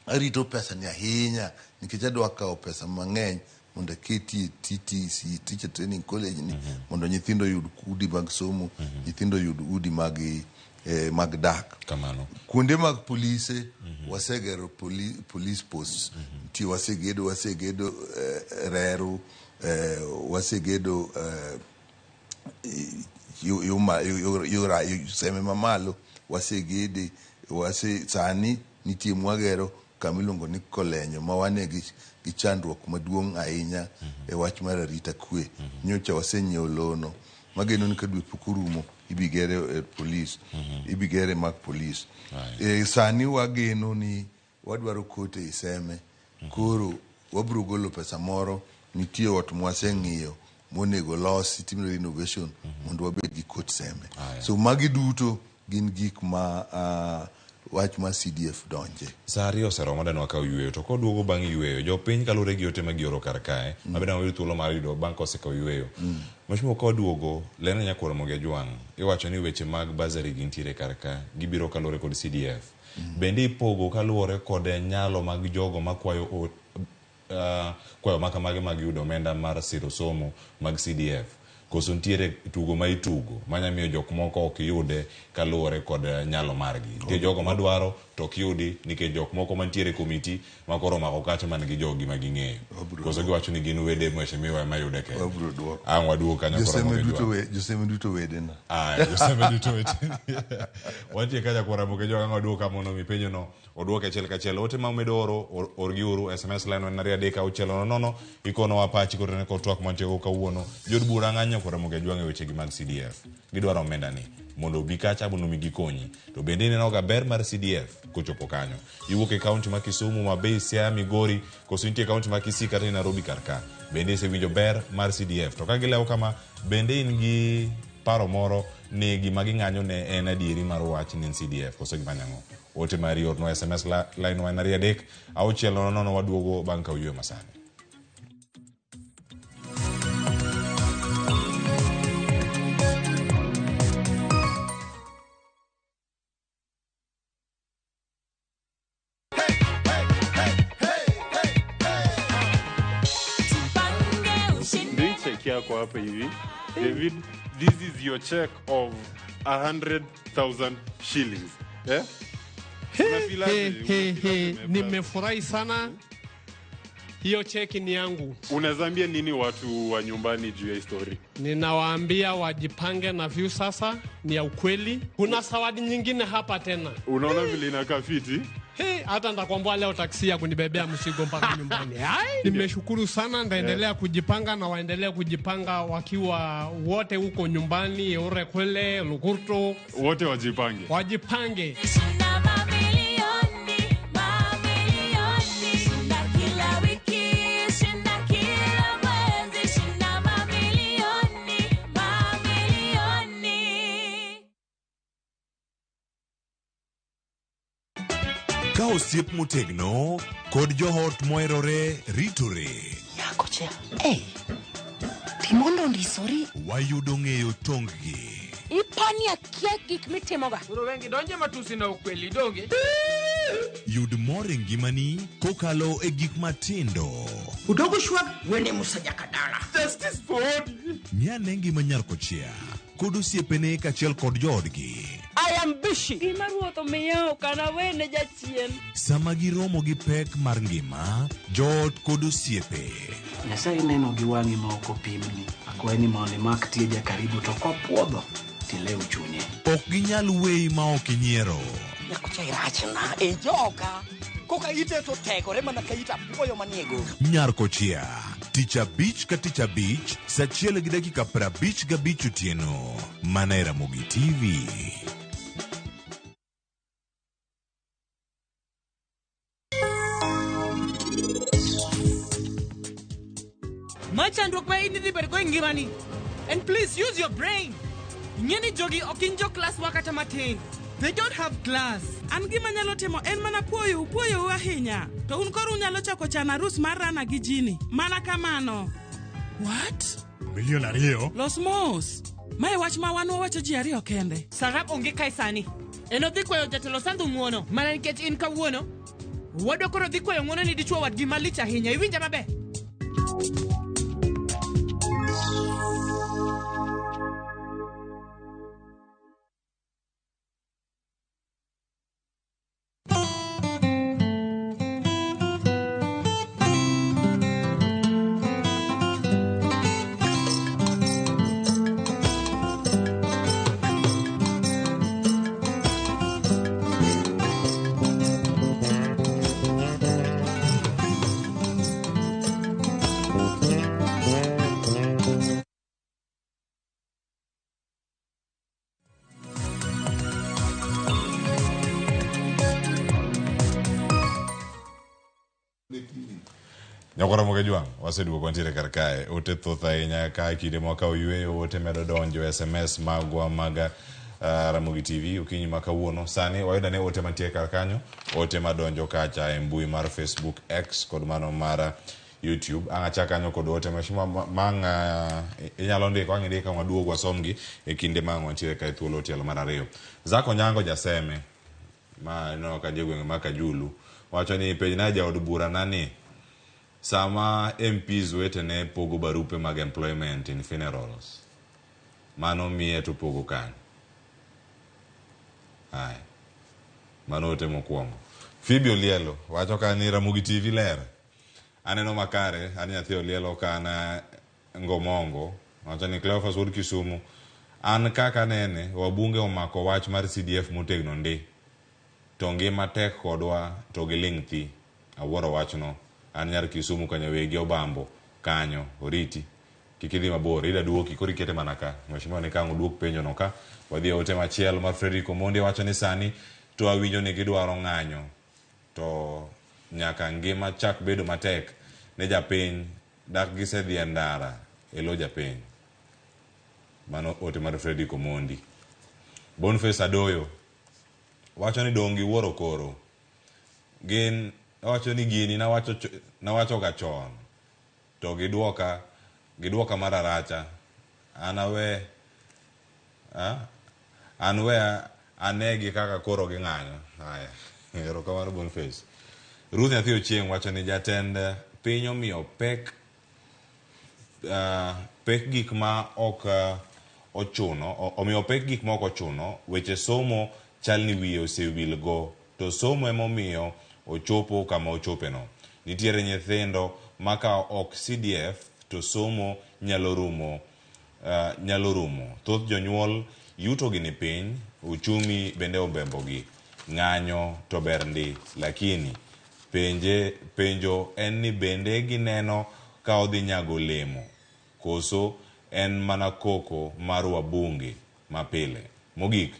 arito pesa ni ahinya nikech adwa kawo pesa mang'eny mondo aketie TTC, Teacher Training College ni, mondo nyithindo oyud udi mag somo, nyithindo oyud udi mag dak. Kamano. Kuonde mag polise, wasegero police posts. Nitie wasegedo Reru, wasegedo yo Seme mamalo, wasegede wase sani nitie mwagero kama iluongo ni Kolenyo ma wane gi chandruok maduong' ahinya e wach mar arita kwe. Nyocha wasenyiewo lono mageno ni ka dwe pok orumo ibigere e police, ibigere mag police. Sani wageno ni wadwaro kote Iseme, koro wabiro golo pesa moro. Nitie ot mwaseng'iyo monego losi, timne renovation mondo wabed gi kot Seme. So magi duto gin gik ma wach mar CDF donje. Sa 2 oseromo, dani wakaw yweyo. To koduogo bang' yweyo, jopiny kaluwore gi ote ma gioro kar kae, mabende wayud thuolo mar yudo bang' kosekaw yweyo. Mheshimiwa, kawaduogo, lena Nyakwar Ramogi Ajwang', iwacho ni weche mag bursary gintiere kar ka, gibiro kaluwore kod CDF. Bende ipogo kaluwore kod nyalo mag jogo makwayo kwayo makamagi mag yudo omenda mar siro somo mag CDF, koso nitiere tugo ma itugo manya miyo jok moko ok yude kaluwore kod nyalo margi? Nitie jogo madwaro to to ok yudi nikech jok moko mantiere e komiti ma koro omako kacha man gi jogi ma ging'eyo. Koso giwacho ni gin wede mheshimiwa ema yude kende. Wabiro duoko. Ang' waduog kanyo koro Joseme Ramogi duto Ojwang'. we, joseme duto wedena. Aya, joseme duto weteni. Wantie kacha kwa Ramogi Ojwang' ang' waduog ka mondo mi penjono oduoke achiel kachiel. Ote ma umedo oro, or- orgiuru SMS line en 23600 ikonowa pachi kotenore kod twak mantiego kawuono. Jood bura ng'anyo kod Ramogi Ojwang' e wechegi mag CDF. Gidwaro omenda ni mondo obi kacha mondo mi gikonyi. To bende inenoga ber mar CDF kochopo kanyo. Iwuok e kaunti ma Kisumu, Mabei, Siaya, Migori, koso intie e kaunti ma Kisii kata e Nairobi kar ka. Bende isewinjo ber mar CDF. To ka gilewo kama, bende in gi paro moro ni gima ging'anyo ne en adieri mar wach ni en CDF koso gima nang'o? Ote mari ornwa SMS line wa en 23600 waduogo bang' ka oyueyo masani. Ndio hii check yako hapa hivi David, this is your check of 100,000 shillings eh? Unafeel aje? He, he, Unafeel he. aje, my brother? Nimefurahi sana, hiyo cheki ni yangu. Unazaambia nini watu wa nyumbani juu ya hii story? Ninawaambia wajipange na vyu sasa, ni ya ukweli. Kuna zawadi nyingine hapa tena. Unaona vile inakaa fiti? He, hata nitakwambia leo taksi ya kunibebea mzigo mpaka nyumbani. Ai, nimeshukuru sana, ndaendelea kujipanga na waendelee kujipanga wakiwa wote huko nyumbani, Orekwele, Lukurto, Wote wajipange. wajipange. Shinda mamilioni, mamilioni. Shinda kila wiki, shinda kila mwezi. Shinda mamilioni, mamilioni. Ka osiep motegno kod joot moherore ritore. Nyakocha, hey, timondo ondisori. Wayudo ng'eyo tong-gi. Ipani akia gik mitimoga. Koro wengi donje matusi na ukweli donge. Yud mor e ngimani kokalo e gik matindo. Udogo shwag wene Musa Jakadala. Justice for Odi. Ng'ane ngima nyar kochia kod osiepene kaachiel kod joodgi. I am busy. Gima ruoth omiya ok anawene jachien. Sama giromo gi pek mar ngima, joot kod osiepe. Nyasaye neno gi wang'i ma ok opimni. Akwayi ni mondo imak tieja karibu to kopuodho tilew chunye. Ok ginyal weyi ma ok inyiero. Nyakocha irachna e joka. Koka ite to tegore mana ka it apuoyo manie goro. Nyar kochia, tich abich ka tich abich, saa achiel gi dakika 55 otieno, mana e Ramogi TV. Ma chandruok ma in idhi bedogo e ngimani. And please use your brain. Ing'e ni jogi ok gin jo klas wa kata matin. They don't have class. An gima nyalo timo en mana puoyou puoyou ahinya. To un koro unyalo chako chano arus mar Rana gi Jini. Mana kamano. What? Milion ariyo? Los mos. Mae wach ma wan wawacho ji ariyo kende. Sarab onge kae sani. En odhi kwayo jatelo Sandhu ng'uono mana nikech in kawuono. Wadwa koro dhi kwayo ng'uono ni dichuo wadgi malich ahinya. Iwinja maber? Nyakwar Ramogi Ojwang', waseduogo wantiere kar kae. Ote thoth ahinya ka kinde mwakawo yueyo, ote medo donjo, SMS magwa mag Ramogi TV okinyi ma kawuono. Sani wayudo ane ote mantie kar kanyo, ote madonjo kacha e mbui mar Facebook, X kod mano mar YouTube. Ang' achak kanyo kod ote mheshimiwa mang' inyalo ndiko, ang' indiko waduog wasomgi e kinde ma ang' wantiere kae thuolo tielo mar ariyo. Zack Onyango Jaseme ma ineno ka nie gwenge ma Kajulu wacho ni penjna jaod bura na ni sama MPs wetene pogo barupe mag employment in funerals, mano miye to pogo kanye? Haya. Mano ote mokwongo. Phoebe Olielo wacho ka ni Ramogi TV ler. Aneno makare, an nyathi Olielo ka an Ngomongo. Wacho ni Cleophas wuod Kisumu. An kaka nene, wabunge omako wach mar CDF motegno ndi. To ngima tek kodwa to giling' thi. Awuoro wachno. An nyar Kisumu Kanyawegi Obambo kanyo. Oriti. Kik idhi mabor. Ida duoki koro ikete mana ka. Mheshimiwa ni kang' oduok penjo no ka. Wadhi e ote machielo mar Frederick Omondi wacho ni sani to awinjo ni gidwaro ng'anyo to nyaka ngima chak bedo matek ne japiny dak gisedhi e ndara e lo japiny. Mano ote mar Frederick Omondi. Boniface Adoyo wacho ni dong' giwuoro koro. Gin owacho ni gini nawacho nawacho ga chon to giduoka giduoka mar aracha. An awe an we anegi kaka koro ging'anyo. Haya, erokamano Boniface. Ruth Nyathi Ochieng' wacho ni jatend piny omiyo pek pek gik ma ok ochuno omiyo pek gik ma ok ochuno weche somo chal ni wiye osewil go to somo emomiyo ochopo kama ochopeno. Nitiere nyithindo ma ka ok CDF to somo nyalo rumo nyalo rumo. Thoth jonyuol yuto gi ni piny, uchumi bende obembogi. Ng'anyo to ber ndi, lakini penje penjo en ni bende gineno ka odhi nyago olemo koso en mana koko mar wabunge mapile. Mogik,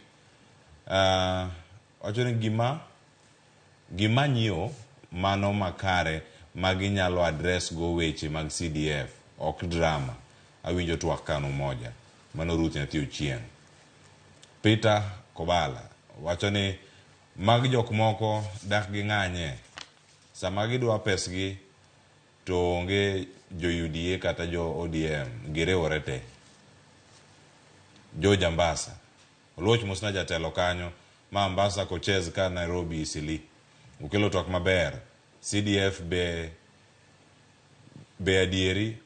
wacho ni gima gimany yo mano makare ma ginyalo address go weche mag CDF, ok drama. Awinjo twak kan umoja. Mano Ruth Nyathi Ochieng'. Peter Kobala wacho ni mag jok moko dak ging'anye. Sama gidwa pesgi to onge jo UDA kata jo ODM, giriwore te. George Ambasa. Oluoch mosna jatelo kanyo ma Ambasa kochez ka Nairobi Isili. Ukelo twak maber. CDF be be adieri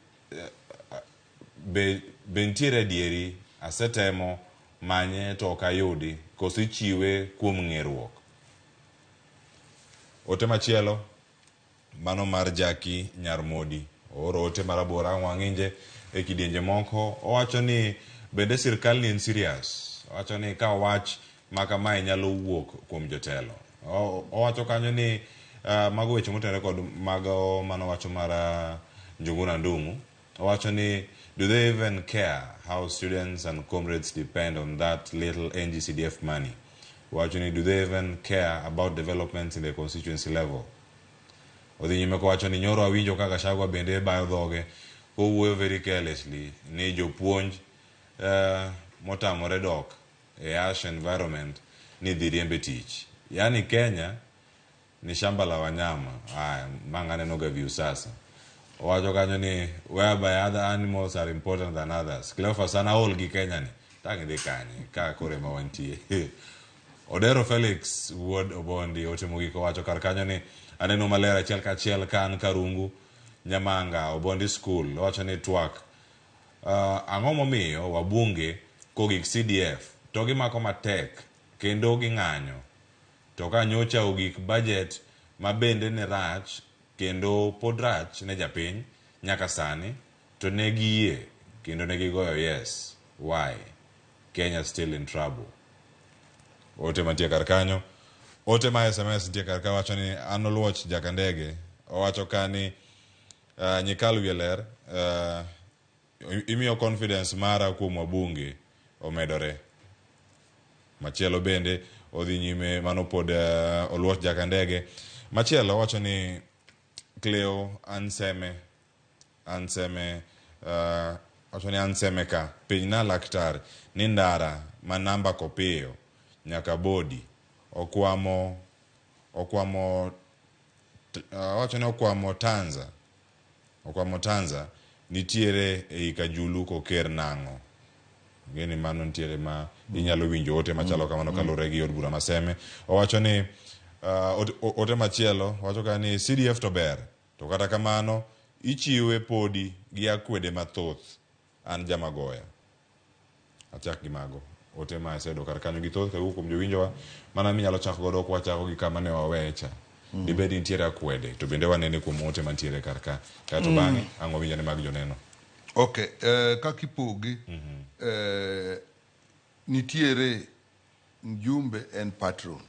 be be nitiere adieri asetemo manye to ok ayudi koso ichiwe kuom ng'eruok. Ote machielo mano mar Jackie Nyarmodi ooro ote marabora ang' wang'inje e kidienje moko owacho ni bende sirkal ni en serious owacho ni ka wach ma kamae nyalo wuok kuom jotelo owacho kanyo ni mago weche motenore kod mago manowacho mar Njuguna Ndung'u owacho ni do they even care how students and comrades depend on that little NGCDF money owacho ni do they even care about developments in the constituency level odhi nyime kowacho ni nyoro awinjo ka Gachagua bende bayo dhoge kowuoyo very carelessly ni jopuonj motamore dok e harsh environment ni dhi riembe tich yani Kenya ni shamba la wanyama. Aya, mang aneno ga Viusasa owacho kanyo ni whereby other animals are important than others. Cleophas an aol gi Kenya ni tang' idhi kanye ka koro ema wantie. Odero Felix wuod Obondi ote mogik owacho kar kanyo ni aneno maler achiel kachiel ka an Karungu Nyamanga Obondi School owacho ni twak ang'o momiyo wabunge kogik CDF to gimako matek kendo ging'anyo to ka nyocha ogik budget ma bende ne rach kendo pod rach ne japiny nyaka sani to ne giyie kendo ne gigoyo yes. Why? Kenya still in trouble. Ote mantie kar kanyo ote ma SMS nitie kar ka wacho ni an Oluoch Jakandege owacho ka ni Nyikal wiye ler imiyo confidence mara kuom wabunge omedore. Machielo bende odhi nyime mano pod Oluoch Jakandege. Machielo wacho ni Cleo Anseme Anseme wacho ni Anseme ka pinyna laktar ni ndara ma namba kopiyo nyaka bodi okwamo okwamo wacho ni okwamo Tanza okwamo Tanza nitiere ei Kajulu koker nang'o. Ng'eni mano nitiere ma inyalo winjo ote machalo kamano kaluwore gi od bura ma Seme. Owacho ni ote machielo wacho ka ni CDF to ber to kata kamano ichiwe podi gi akwede mathoth. An jamagoya. Achak gi mago. Ote ma aseyudo kar kanyo githoth kawuok kuom jowinjowa mana minyalo chako godo kwachako gi kama ne waweye cha. Dibed ni nitiere akwede to bende wanene kuom ote mantiere kar ka. Kaeto bang'e ang' wawinj ane mag joneno. Okay, kaka ipoge, nitiere mjumbe en patron.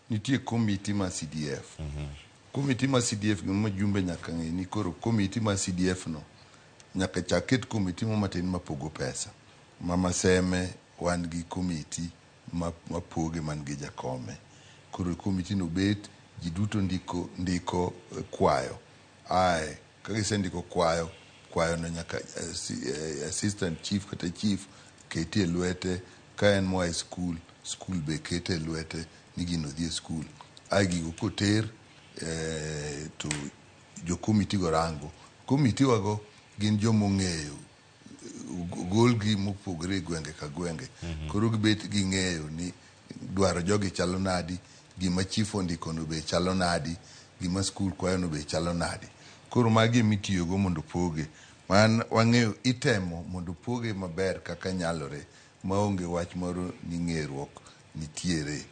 Nitie komiti ma CDF. Komiti ma CDF gima mjumbe nyaka ng'e ni koro komiti ma CDF no nyaka chak ket komiti mo matin mapogo pesa. Mama Seme wan gi komiti mapoge man gi jakome. Koro komiti no bet ji duto ndiko ndiko kwayo. Ae ka gisendiko kwayo, kwayo no nyaka assistant chief kata chief ketie lwete ka en moa e skul, skul be kete lwete ni gino dhi e skul. Ae gigo koter to jo komiti go rango. Komiti wago gin jomong'eyo golgi mopogore e gwenge ka gwenge. Koro gibet ging'eyo ni dwaro jogi chalo nadi, gima chief ondiko no be chalo nadi, gima skul kwayo no be chalo nadi. Koro magi emitiyogo mondo opoge. Man wang'eyo itemo mondo opoge maber kaka nyalore maonge wach moro ni ng'eruok nitiere.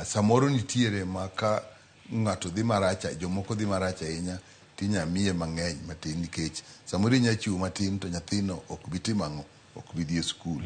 Samoro nitiere ma ka ng'ato dhi marach, jomoko dhi marach ahinya, tinya miye mang'eny matin nikech samoro inya chiwo matin to nyathino ok bi timo ang'o, ok bi dhi e skul.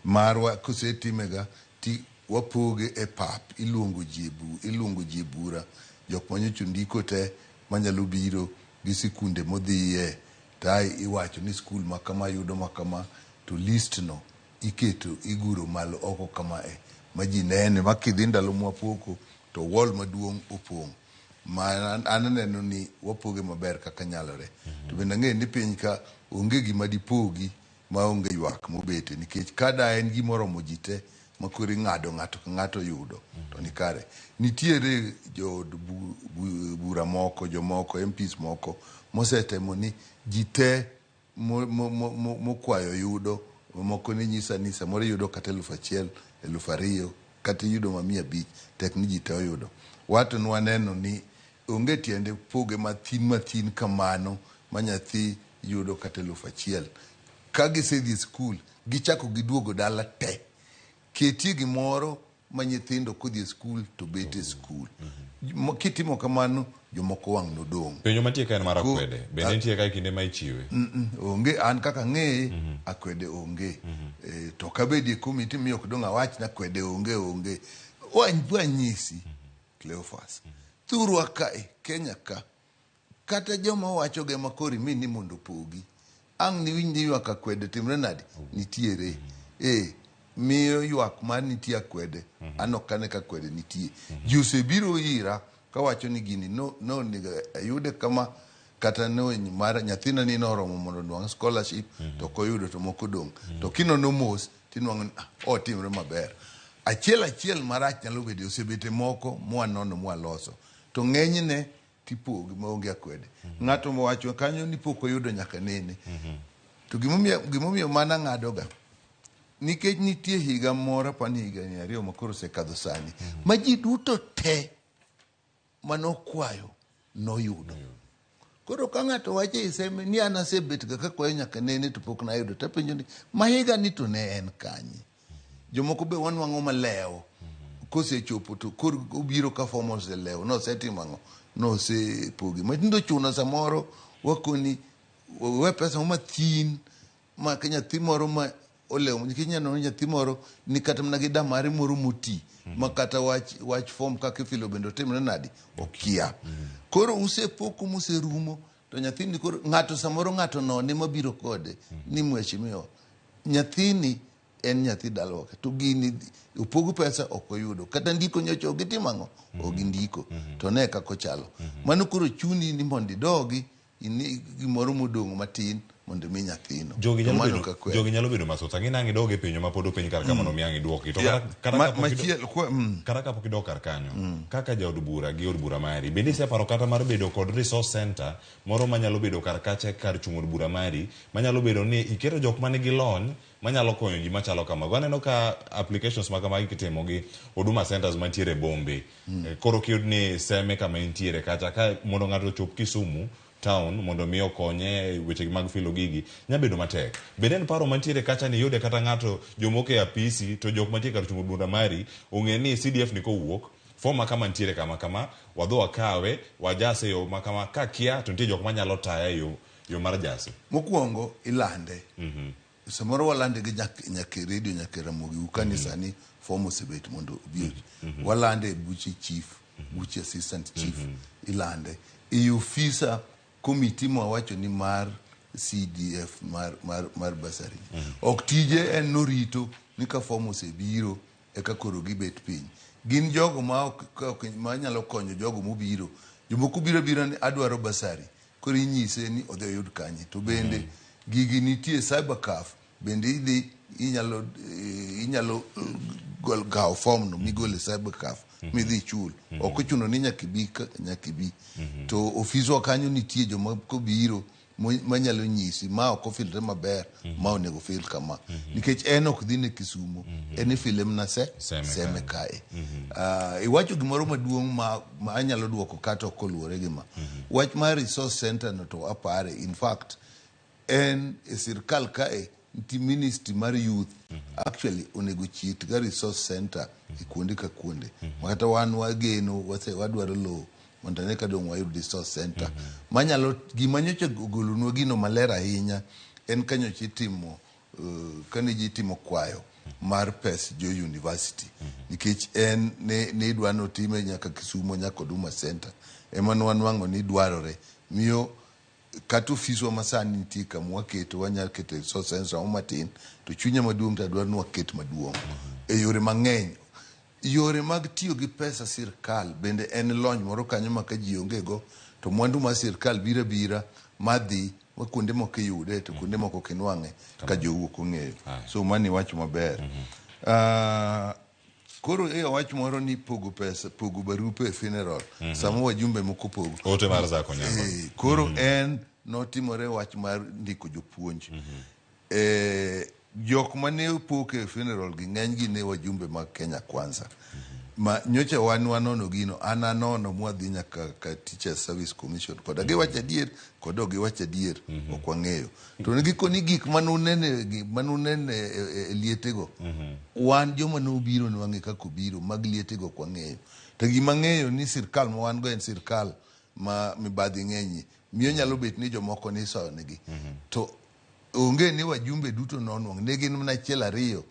Marwa kosetimega ti wapoge e pap, iluongo ji iluongo ji e bura, jok manyocha ondiko te manyalo biro gi sikunde modhiye, to iwacho ni skul ma kama yudo ma kama, to list no iketo iguro malo oko kamae ma ji nene ma kidhi ndalo mwapoko to wall maduong' opong'. Ma an aneno ni wapoge maber kaka nyalore. To bende ang'eyo ni piny ka onge gima dipogi maonge ywak mobete nikech ka da en gimoromo ji te ma koro ing'ado ng'ato ka ng'ato yudo to ni kare. Nitiere jood bura moko, jomoko, MPs moko mosetemo ni ji te mokwayo yudo, moko ne nyisa ni samoro iyudo kata 1000, 2000, kata iyudo ma 500, tek ni ji te oyudo. Wato nwaneno ni onge tiende poge mathin mathin kamano ma nyathi yudo kata 1000. Ka gisedhi e skul, gichako giduogo dala te. Ketie gimoro ma nyithindo kodhi e skul to bet e skul. Kitimo kamano, jomoko wang' nodong'. Penjo mantie ka en mar akwede. Bende nitie ka e kinde ma ichiwe? Onge, an kaka ang'eye, akwede onge. To kabedie komiti mi ok dong' awach ni akwede onge onge. Wanyisi, Cleophas. Thurwa kae, Kenya ka, kata joma wachoge ma koro imi ni mondo opogi. Ang' niwinj ni ywak akwede timre nadi? Nitiere. Miyo ywak mar nitie akwede, an ok ane ka akwede nitie. Ji osebiro ira kawacho ni gini no onego ayude kama, kata no mar nyathina ni noromo mondo onwang' scholarship, to ok oyudo to moko odong'. To kinono mos, tinwang'o ni otimre maber. Achiel achiel marach nyalo bedo, osebete moko mwanono mwaloso. To ng'enyne tipogi maonge akwede. Ng'ato mowacho kanyo ni pok oyudo nyaka nene. To gimomiyo mana ng'adoga, nikech nitie higa moro, apani higa ni ariyo ma koro osekadho sani, ma ji duto te manokwayo noyudo. Koro ka ng'ato wacho e seme ni an asebet ga kakwayo nyaka nene to pok nayudo, tapenjo ni ma higa ni to ne en kanye? Jomoko be wanwang'o malewo. Kosechopo to koro obiro ka fom oselewo, nosetimo ang'o? Nosepogi. Matindo chuno samoro wakoni we pesa mo mathin ma ka nyathi moro ma olewo, nikech inyalo neno nyathi moro ni kata mana gi damare moro moti ma kata wach fom kaka ifilo bende otimre nadi okia. Koro usepoko muserumo to nyathini koro ng'ato samoro ng'ato none mabiro kode ni mheshimiwa nyathini en nyathi dalawa to gini opog pesa ok oyudo kata ndiko nyocha ok gitimo ang'o ok gindiko to ne kaka ochalo. Mano koro chuni ni mondo idogi ini gimoro modong' matin mondo mi nyathino. Jogi nyalo bedo mathoth. Ang'e ni ang' idog e penjo ma pod openj kar ka mondo mi ang' iduoki. To kata kapok idok kar kanyo, kaka jaod bura gi od bura mari, bende iseparo kata mar bedo kod resource center moro manyalo bedo kar kacha kar chung' od bura mari, manyalo bedo ni iketo jok manigi lony manyalo konyo ji machalo kamago. Aneno ka applications ma kamagi kitimo gi Huduma centers mantiere e bombe. Koro kiyud ni Seme kama intiere kacha ka mondo ng'ato ochop Kisumu town mondo mi okonye e weche mag filo gigi nya bedo matek. Bende en paro mantiere kacha ni iyude kata ng'ato jomoko e apisi to jok mantie kar chung' bura mari ong'e ni CDF ni kowuok form ma kama nitiere kama kama wadhi wakawe wajase e yo ma kama kakia to nitie jok manyalo taya e yo yo mar jase. Mokwongo ilande. Samoro walande gi nyaka e redio nyaka e Ramogi Ukani sani form osebet mondo obi. Walande e buche chief, buche assistant chief ilande. E ofisa komiti mwawacho ni mar CDF mar bursary. Ok tije en norito ni ka form osebiro eka koro gibet piny. Gin jogo ma ok manyalo konyo jogo mobiro. Jomoko biro abira ni adwaro bursary. Koro inyise ni odhi oyud kanye. To bende gigi nitie cyber caf bende idhi inyalo inyalo kawo form no migol e cyber caf midhi ichul. Ok ochuno ni nyaka ibi nyaka ibi. To ofiswa kanyo nitie joma kobiro manyalo nyisi ma ok ofilre maber ma onego fil kama. Nikech en ok dhi ne Kisumo, en ifile mana Seme kae. Iwacho gimoro maduong' ma anyalo duoko kata ok oluwore gi ma. Wach mar resource center no to apare. In fact, en e sirkal kae nitie ministry mar youth actually onego chit ga resource center e kuonde ka kuonde. Makata wan wageno wadwaro lowo mondo ane ka dong' wayud resource center. Manyalo gima nyocha ogolonwa gino maler ahinya en ka nyocha itimo kane ji timo kwayo mar pes jo university. Nikech en ne idwa notime nyaka Kisumo nyaka Huduma Center. Ema ne wanwang'o ni dwarore. Miyo kata ofiswa masani nitie kama waketo wanyalo keto resource center matin to chunya maduong' to adwaro ni waket maduong' e yore mang'eny. Yore mag tiyo gi pesa sirkal bende en lony moro kanyo ma ka ji onge go to mwandu mar sirkal biro abira madhi ma kuonde moko iyude to kuonde moko ok inwang'e ka jou ok ong'eyo. So mano iwacho maber. Koro e wach moro ni pogo pesa, pogo barupe e funeral. Sama wajumbe moko pogo. Ote mar Zako Nyango. Koro en notimore wach mar ndiko jopuonj. Jok mane opok e funeral gi ng'eny gi ne wajumbe mag Kenya Kwanza. Ma nyocha wan wanono gino, an anono mwadhi nyaka ka Teachers Service Commission koda giwacho adier kod ok giwacho adier ok wang'eyo. To ne gikoni gik manunene e lietego, wan joma nobiro ne wang'e kaka obiro, mag lietego ok wang'eyo. To gima ng'eyo ni sirkal ma wan go en sirkal ma mibadhi ng'enyie, miyo nyalo bet ni jomoko ni isoyo negi. To onge ni wajumbe duto nonwang', ne gin mana achiel ariyo,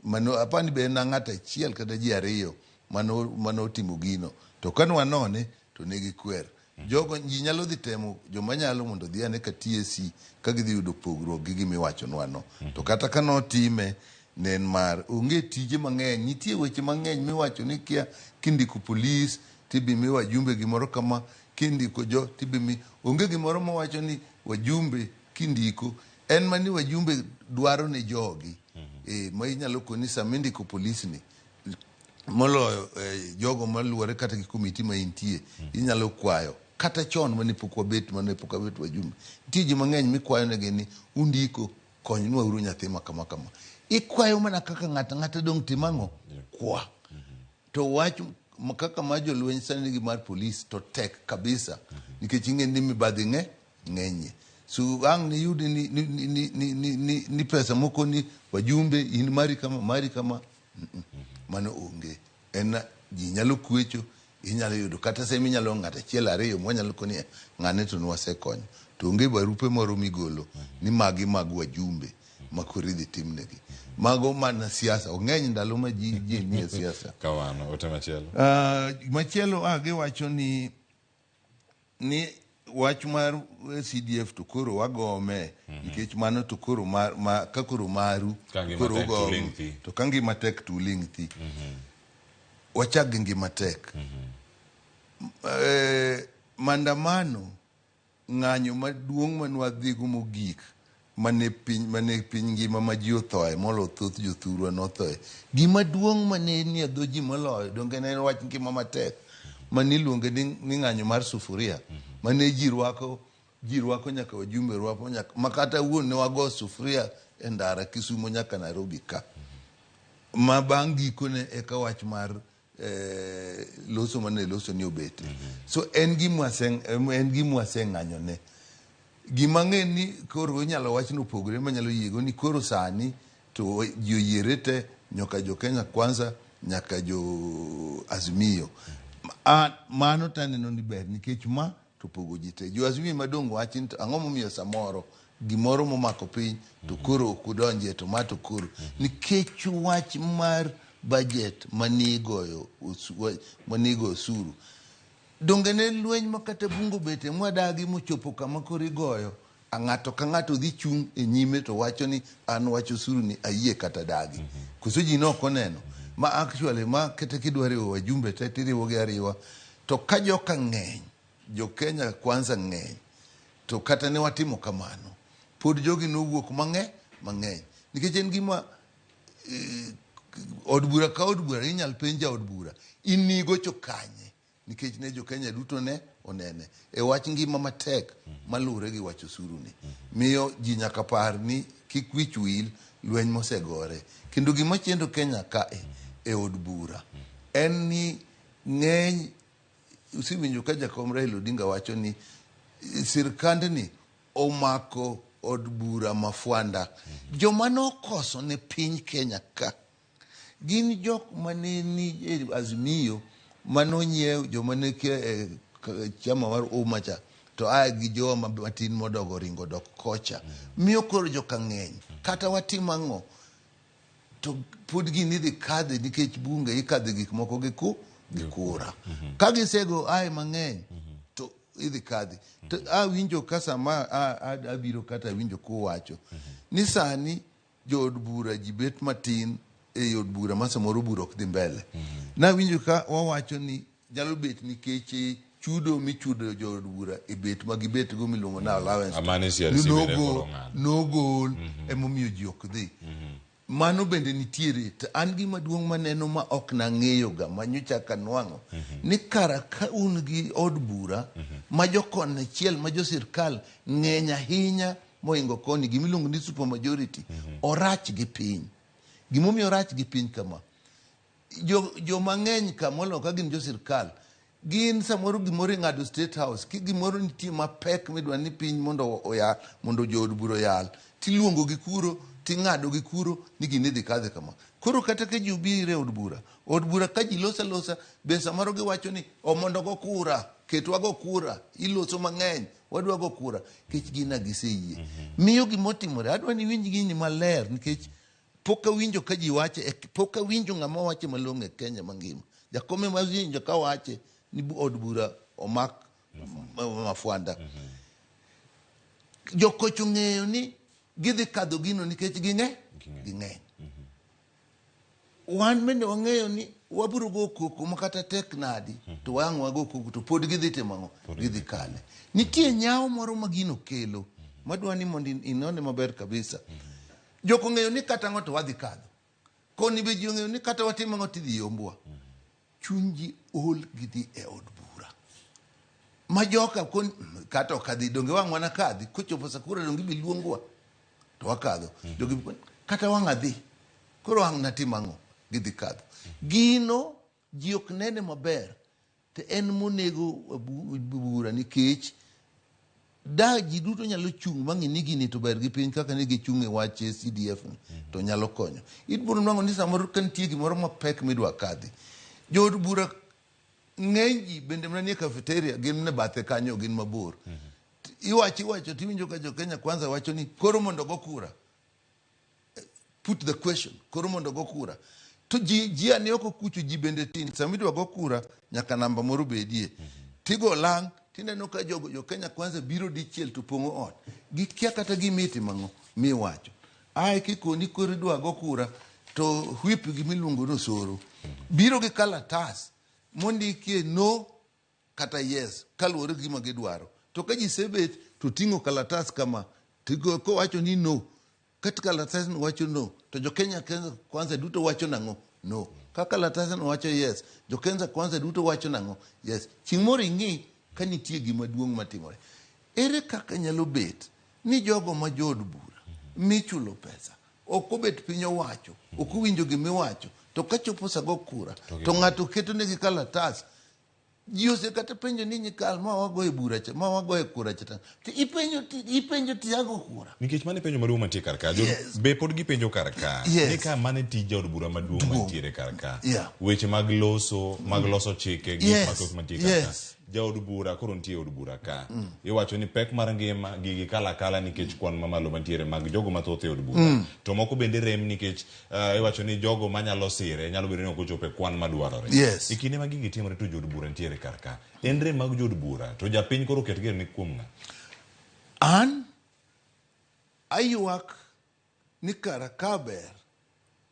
mano apani be en ng'ato achiel kata ji ariyo mano otimo gino. To ka nwanone to ne gikwer. Jogo ji nyalo dhi temo joma nyalo mondo odhi ane ka TSC ka gidhi yudo pogruok gi gima iwachonwa no. To kata ka notime ne en mar onge tije mang'eny, nitie weche mang'eny miwacho ni kia kindiko polis tibi mi wajumbe gimoro kama, kindiko jo tibi mi, onge gimoro mawacho ni wajumbe kindiko, en mani wajumbe dwaro ne jogi. Ma inyalo koni sama indiko polis ni moloyo jogo maluwore kata gi komiti ma intie, inyalo kwayo kata chon mane pok wabet wajumbe. Nitie ji mang'eny mikwayo negi ni undiko konywa uru nyathi ma kama kama. Ikwayo mana kaka ng'ato ng'ato dong' tim ang'o? Kwa. To wach kaka ma jolweny sani nigi mar polis to tek kabisa nikech ing'e ni mibadhi ng'enyie. So ang' niyud ni pesa moko ni wajumbe in mari kama mano onge. En ji nyalo kwecho, inyalo yudo kata sema inyalo ng'ato achiel ariyo mwanyalo koni ng'ane to nwasekonyo. To onge barupe moro migolo ni magi mag wajumbe ma koro idhi timnegi. Mago mana siasa, ong'eny ndalo ma ji nie siasa. Kamano, ote machielo. Machielo giwacho ni wach mar CDF to koro wagome nikech mano to koro ka koro maru koro ugome to ka ngima tek to uling' thi. Wachak gi ngima tek. Maandamano ng'anyo maduong' manwadhigo mogik mane piny ngima ma ji othoe molo thoth jothurwa nothoe. Gima duong' mane nie dho ji moloyo donge ne en wach ngima matek mane iluonge ni ng'anyo mar sufuria mane ji rwako nyaka wajumbe rwako nyaka makata wuon ne wago sufuria e ndara Kisumo nyaka Nairobi ka. Ma bang' gikone eka wach mar loso mane loso ni obete. So en gima waseng'anyone. Gima ang'e ni koro inyalo wach ni opogore manyalo yiego ni koro sani to ji oyiere te nyoka jo Kenya Kwanza nyaka jo Azimio. Mano to aneno ni ber nikech ma to pogo ji te. Jo Azimio madong' wachi ni to ang'o momiyo samoro gimoro momako piny to koro ok udonjie to ma to koro nikech wach mar budget manigoyo manigo osuru Donge ne lweny ma kata bunge obete mwadagi mochopo kama koro igoyo a ng'ato ka ng'ato dhi chung' e nyime to wacho ni an wach osuru ni ayie kata dagi. Koso ji ne ok oneno? Ma actually ma kata kidwa riwo wajumbe te tiriwo gi ariwa to ka joka ng'eny, jo Kenya Kwanza ng'eny to kata ne watimo kamano pod jogi nowuok mang'e mang'eny. Nikech en gima od bura ka od bura inyal penj jaod bura in nigocho kanye? Nikech ne jo Kenya duto ne onene e wach ngima matek maluwre gi wach osuru ni. Miyo ji nyaka par ni kik wich wil lweny mosegore. Kendo gima chendo Kenya kae e od bura en ni ng'eny usewinjo ka jakom Raila Odinga wacho ni sirkandni omako od bura mafwanda. Joma nokoso ne piny Kenya ka Gin jok mane ni e Azimio mane onyiew joma ne kia e chama mar Umma cha to a gi jowa matin modogo ringo dok kocha. Miyo koro joka ng'eny. Kata watim ang'o to pod gini idhi kadhe nikech bunge ikadhe gik moko gi ku gi kura. Ka gisego ae mang'eny to idhi kadhi. To awinjo ka sama abiro kata awinjo kuwacho ni sani jood bura ji bet matin e od bura ma samoro bura ok dhi mbele. Nawinjo ka wawacho ni nyalo bet nikech eh, chudo michudo jood bura e bet ma gibet go miluongo ni allowance. Amani CRC Ni bende nogo- koro ong'ado. Nogol emomiyo ji ok dhi. Mano bende nitiere to an gima duong' maneno ma ok nang'eyo ga ma nyocha kanwang'o ni kara ka un gi od bura ma jokon achiel ma jo sirkal ng'eny ahinya mohingo koni gima iluongo ni super majority orach gi piny gimomiyo orach gi piny kama jo joma ng'eny ka moloyo ka gin jo sirkal gin samoro gimoro ing'ado state house ki gimoro nitie mapek midwa ni piny mondo oyal mondo jood bura oyal tiluongo gi kuro ting'ado gi kuro ni gini dhi kadhe kama koro kata ka ji obiro e od bura od bura ka ji loso alosa be samoro giwacho ni o mondo go kura ketwa go kura iloso mang'eny wadwa go kura nikech gin giseyie miyo gimotimore adwa ni iwinj gini maler nikech pok awinjo ka ji wache e- pok awinjo ng'ama wache malong'o e Kenya mangima jakom ema awinjo ka wache ni od bura omak mafwanda jokoch ong'eyo ni gidhi kadho gino nikech ging'e ging'eny Wan bende wang'eyo ni wabiro go koko ma kata tek nadi to wang' wago koko to pod gidhi timo ang'o? Gidhi kale. Nitie nyawo moro ma gino kelo madwa ni mondo inone maber kabisa. Jok ong'eyo ni kata ang'o to wadhi kadho. Koni be ji ong'eyo ni kata watim ang'o tidhi yombwa. Chuny ji ol gidhi e od bura. Ma joka kon kata ok adhi donge wang' wana kadhi kochopo sa kura donge ibi luongwa to wakadho. Jogi kata wang' adhi koro ang' natim ang'o gidhi kadho. Gino ji ok nene maber to en monego bura nikech da ji duto nyalo chung' ma ng'i ni gini to ber gi piny kaka ne gichung' e wach CDF ni to nyalo konyo. Ibiro nwang'o ni samoro ka nitie gimoro mapek midwa kadhi, jood bura ng'eny ji bende mana nie cafeteria gin mana e bathe kanyo gin mabor. Iwacho iwacho tiwinjo ka jo Kenya Kwanza wacho ni koro mondo go kura. Put the question koro mondo go kura. To ji ji ane oko kucho ji bende tin. Sama idwa go kura nyaka namba moro bedie. Tigo lang' tineno ka jogo jo Kenya Kwanza biro dichiel to pong'o ot. Gikia kata gima itimo ang'o miwacho. Ae kikoni koro idwa go kura to whip gimiluongo ni osoro biro gi kalatas mondikie no kata yes kaluwore gi gima gidwaro. To ka ji sebet to ting'o kalatas kama to kowacho ni no kata kalatasno wacho no to jo Kenya Kwanza duto wacho nang'o? No. Ka kalatasno wacho yes, jo Kenya Kwanza duto wacho nang'o? Yes. Chieng' moro ing'i ka nitie gima duong' matimore. Ere kaka nyalo bet ni jogo ma jood bura michulo pesa ok obet piny owacho, ok owinjo gima iwacho, to kachopo sa go kura to ng'ato ketonegi kalatas. Ji ose kata penjo ni nyikal ma wagoye bura cha, ma wagoye kura cha. To ipenjo ti ipenjo ti ago kura. Nikech mano e penjo maduong' mantie kar ka. Yes. Be pod gipenjo kar ka. Yes. Ni ka mano e tij jaod bura maduong' Duong'. mantiere kar ka. Yeah. Weche mag loso, mag loso chike, gik Yes. mathoth mantie kar ka. Yes. Jaod bura koro nitie e od bura ka. Iwacho ni pek mar ngima gigi kalo akala nikech kwan mamalo mantiere mag jogo mathoth e od bura. To moko bende rem nikech iwacho ni jogo manyalo sire nyalo bedo ni ok ochopo e kwan madwarore. Yes. E kinde ma gigi timore to jood bura nitiere kar ka. En rem mag jood bura to japiny koro oket geno ni kuom ng'a? An aywak ni kara ka ber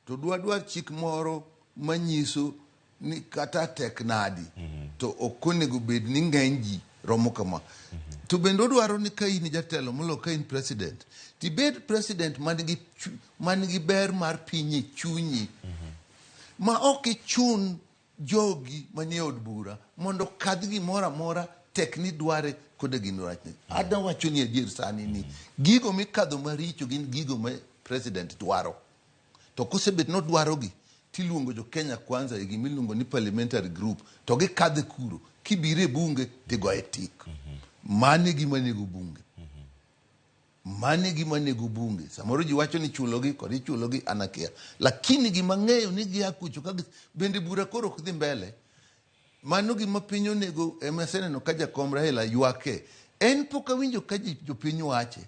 to dwadwar chik moro manyiso ni kata tek nadi to ok onego bed ni ng'eny ji romo kama. To bende odwaro ni ka in jatelo moloyo ka in president, tibed president man gi man gi ber mar piny e chunyi ma ok ichun jogi manie od bura mondo okadh gimoro amora tek ni dware koda gino rachne. Adwa wacho ni adier sani ni gigo mikadho maricho gin gigo ma president dwaro. To kosebet nodwarogi tiluongo jo Kenya Kwanza e gima iluongo ni parliamentary group to gikadhe kuro kibiro e bunge tigoye tik. Mano e gima nego bunge. Mano e gima nego bunge. Samoro ji wacho ni chulogi kod ichulogi an akia. Lakini gima ng'eyo ni gia kucho ka bende bura koro ok dhi mbele. Mano gima piny onego ema aseneno ka jakom Raila ywake. En pok awinjo ka ji jopiny wache.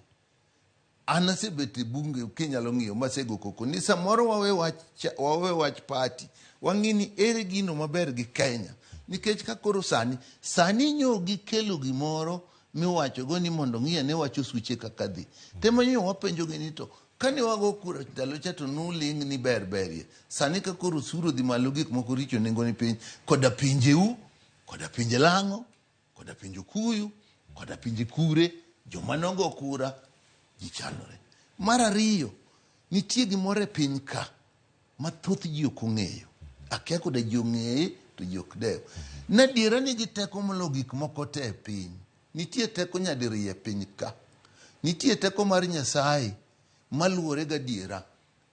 An asebet e bunge kinyalo ng'iyo masego koko ni samoro wawe wach, wawe wach party wang'i ni ere gino maber gi Kenya nikech ka koro sani sani nyo gikelo gimoro miwachogo ni mondo ng'i ane wach osuche kaka dhi tema nyo wapenjogi ni to kane wago kura ndalo cha to nuling' ni ber berie sani ka koro osuru odhi malo gik moko richo nengo ni piny koda pinjeu koda pinje lang'o koda pinje okuyu koda pinje kure joma nogo kura ji chandore. Mar ariyo, nitie gimoro e piny ka ma thoth ji ok ong'eyo. Akia koda ji ong'eye to ji ok dew. Nadiera nigi teko molo gik moko te e piny. Nitie teko nyadiriyo e piny ka. Nitie teko mar Nyasaye maluwore gadiera.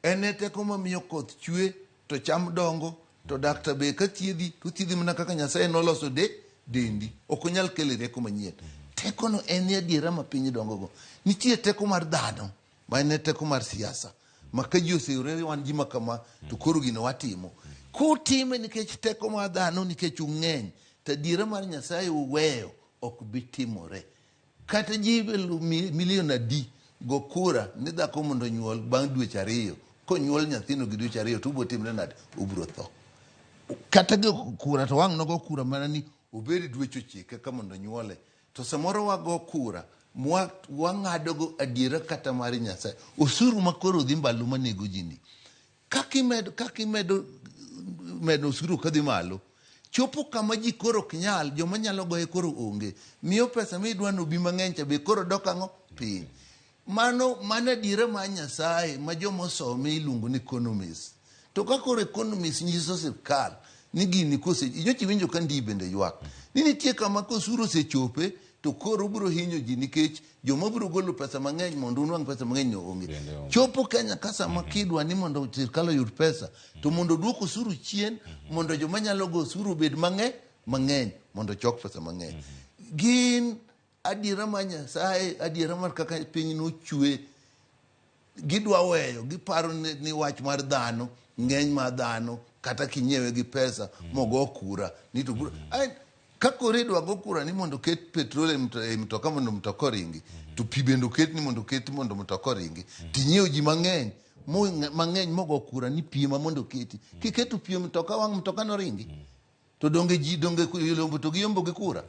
En e teko mamiyo koth chwe to cham dongo to daktar be ka thiedhi to thiedhi mana kaka Nyasaye noloso de dendi. Ok onyal kelo rieko manyien. Tekono en e adiera ma piny dongogo. Nitie teko mar dhano ma en e teko mar siasa ma ka ji oseyore wan ji ma kama to koro gino watimo. Kutime nikech teko mar dhano nikech ung'eny to adiera mar Nyasaye uweyo ok bi timore. Kata ji milion adi go kura ni dhako mondo onyuol bang' dweche ariyo konyuol nyathino gi dweche ariyo to ubiro timre nade? Ubiro tho. Kata go kura to wang' nogo kura mana ni obed dweche ochiko eka mondo onyuole. To samoro wago kura wang'adogo adiera kata mar Nyasaye. Osuru ma koro dhi mbalo manego ji ni. Kaka imedo, kaka imedo medo osuru kadhi malo chopo kama ji koro ok nyal joma nyalo goye koro onge miyo pesa midwa nobi mang'eny cha be koro dok ang'o piny mano mano adiera mar Nyasaye ma joma osome iluongo ni economist to ka koro economist nyiso sirkal ni gini kose nyocha iwinjo ka Ndii bende ywak ni nitie kama ka osuru osechope to koro ubiro hinyo ji nikech joma biro golo pesa mang'eny mondo unwang' pesa mang'eny no onge. Chopo Kenya ka sama kidwa ni mondo sirkal oyud pesa to mondo oduok osuru chien mondo joma nyalo go osuru obed mang'eny mang'eny mondo ochok pesa mang'eny. Gin adiera mar Nyasaye, adiera mar kaka piny nochwe gidwa weyo giparo ni, ni wach mar dhano ng'eny mar dhano kata kinyiewe gi pesa mogo kura ni to bura Ai, ka koro idwa go kura ni mondo oket petrol e e mtoka mondo mtoka oringi to pi bende oket ni mondo oket mondo mtoka oringi tinyiewo ji mang'eny mang'eny mogo kura ni pi ema mondo oketi kiketo pi e mtoka wang' mtoka noringi to donge ji donge yombo to giyombo gi kura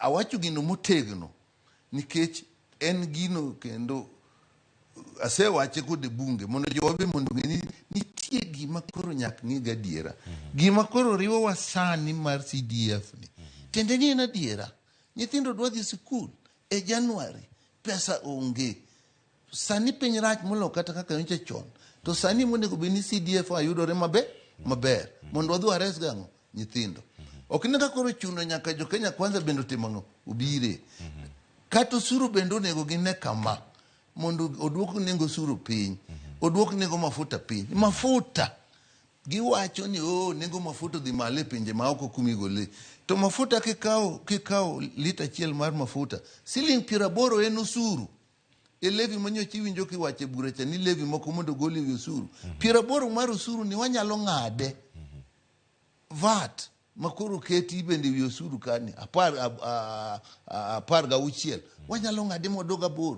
awacho gino motegno nikech en gino kendo asewache kod e bunge mondo jowa be mondo ong'e ni nitie gima koro nyaka ng'i gadiera. Gima koro riwowa sani mar CDF ni tiende ni en adiera. Nyithindo dwa dhi sikul e January, pesa onge. Sani piny rach moloyo kata kaka nyocha chon. To sani monego bed ni CDF yudore maber maber mondo wadhi wares gang'o nyithindo. Ok ni ka koro chuno nyaka jo Kenya Kwanza bende otim ang'o obire. Kata osuru bende onego gine kama mondo oduok nengo osuru piny, oduok nengo mafuta piny. Mafuta Giwacho ni oh, nengo mafuta odhi malo e pinje maoko kumigole. To mafuta kikawo kikawo lita achiel mar mafuta, siling 80 en osuru. E levy manyocha iwinjo kiwacho e bura cha ni levy moko mondo ogol e wi osuru. 80 mar osuru ni wanyalo ng'ade. VAT makoro keti bende wi osuru kani 16 wanyalo ng'ade modog 8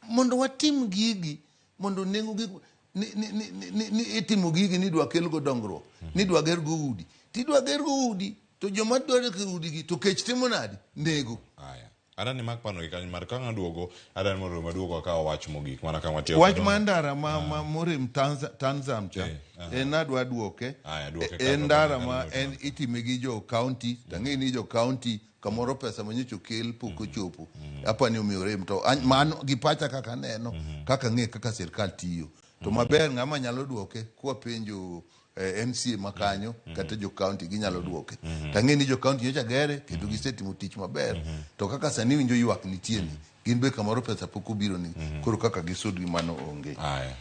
mondo watim gigi mondo nengo gik ni, ni, ni, ni, ni itimo gigi ni idwa kelgo dongruok ni idwa gergo udi tidwa gergo udi to joma dwaro gero udigi to kech timo nadi nego. Aya. Adani mak pano gi kanyo mar ka aduogo adani mondo maduogo akaw wach mogik mana ka watiyo Wach mar ndara ma, ma morem Tanzam cha en adwa duoke. Aya, duoke En ndara ma en itime gi jo county tang'e ni jo county kamoro pesa manyocha okel pok ochopo apa ni omiyo rem to mano gi pacha kaka aneno kaka ang'e kaka sirkal tiyo to maber ng'ama nyalo duoke kwa penjo MCA makanyo kata jo county ginyalo duoke. Tang'e ni jo county nyocha gere kendo gisetimo tich maber to kaka sani winjo ywak nitie ni gin be kamoro pesa pok obiro ni koro kaka gisud gi mano onge. Aya.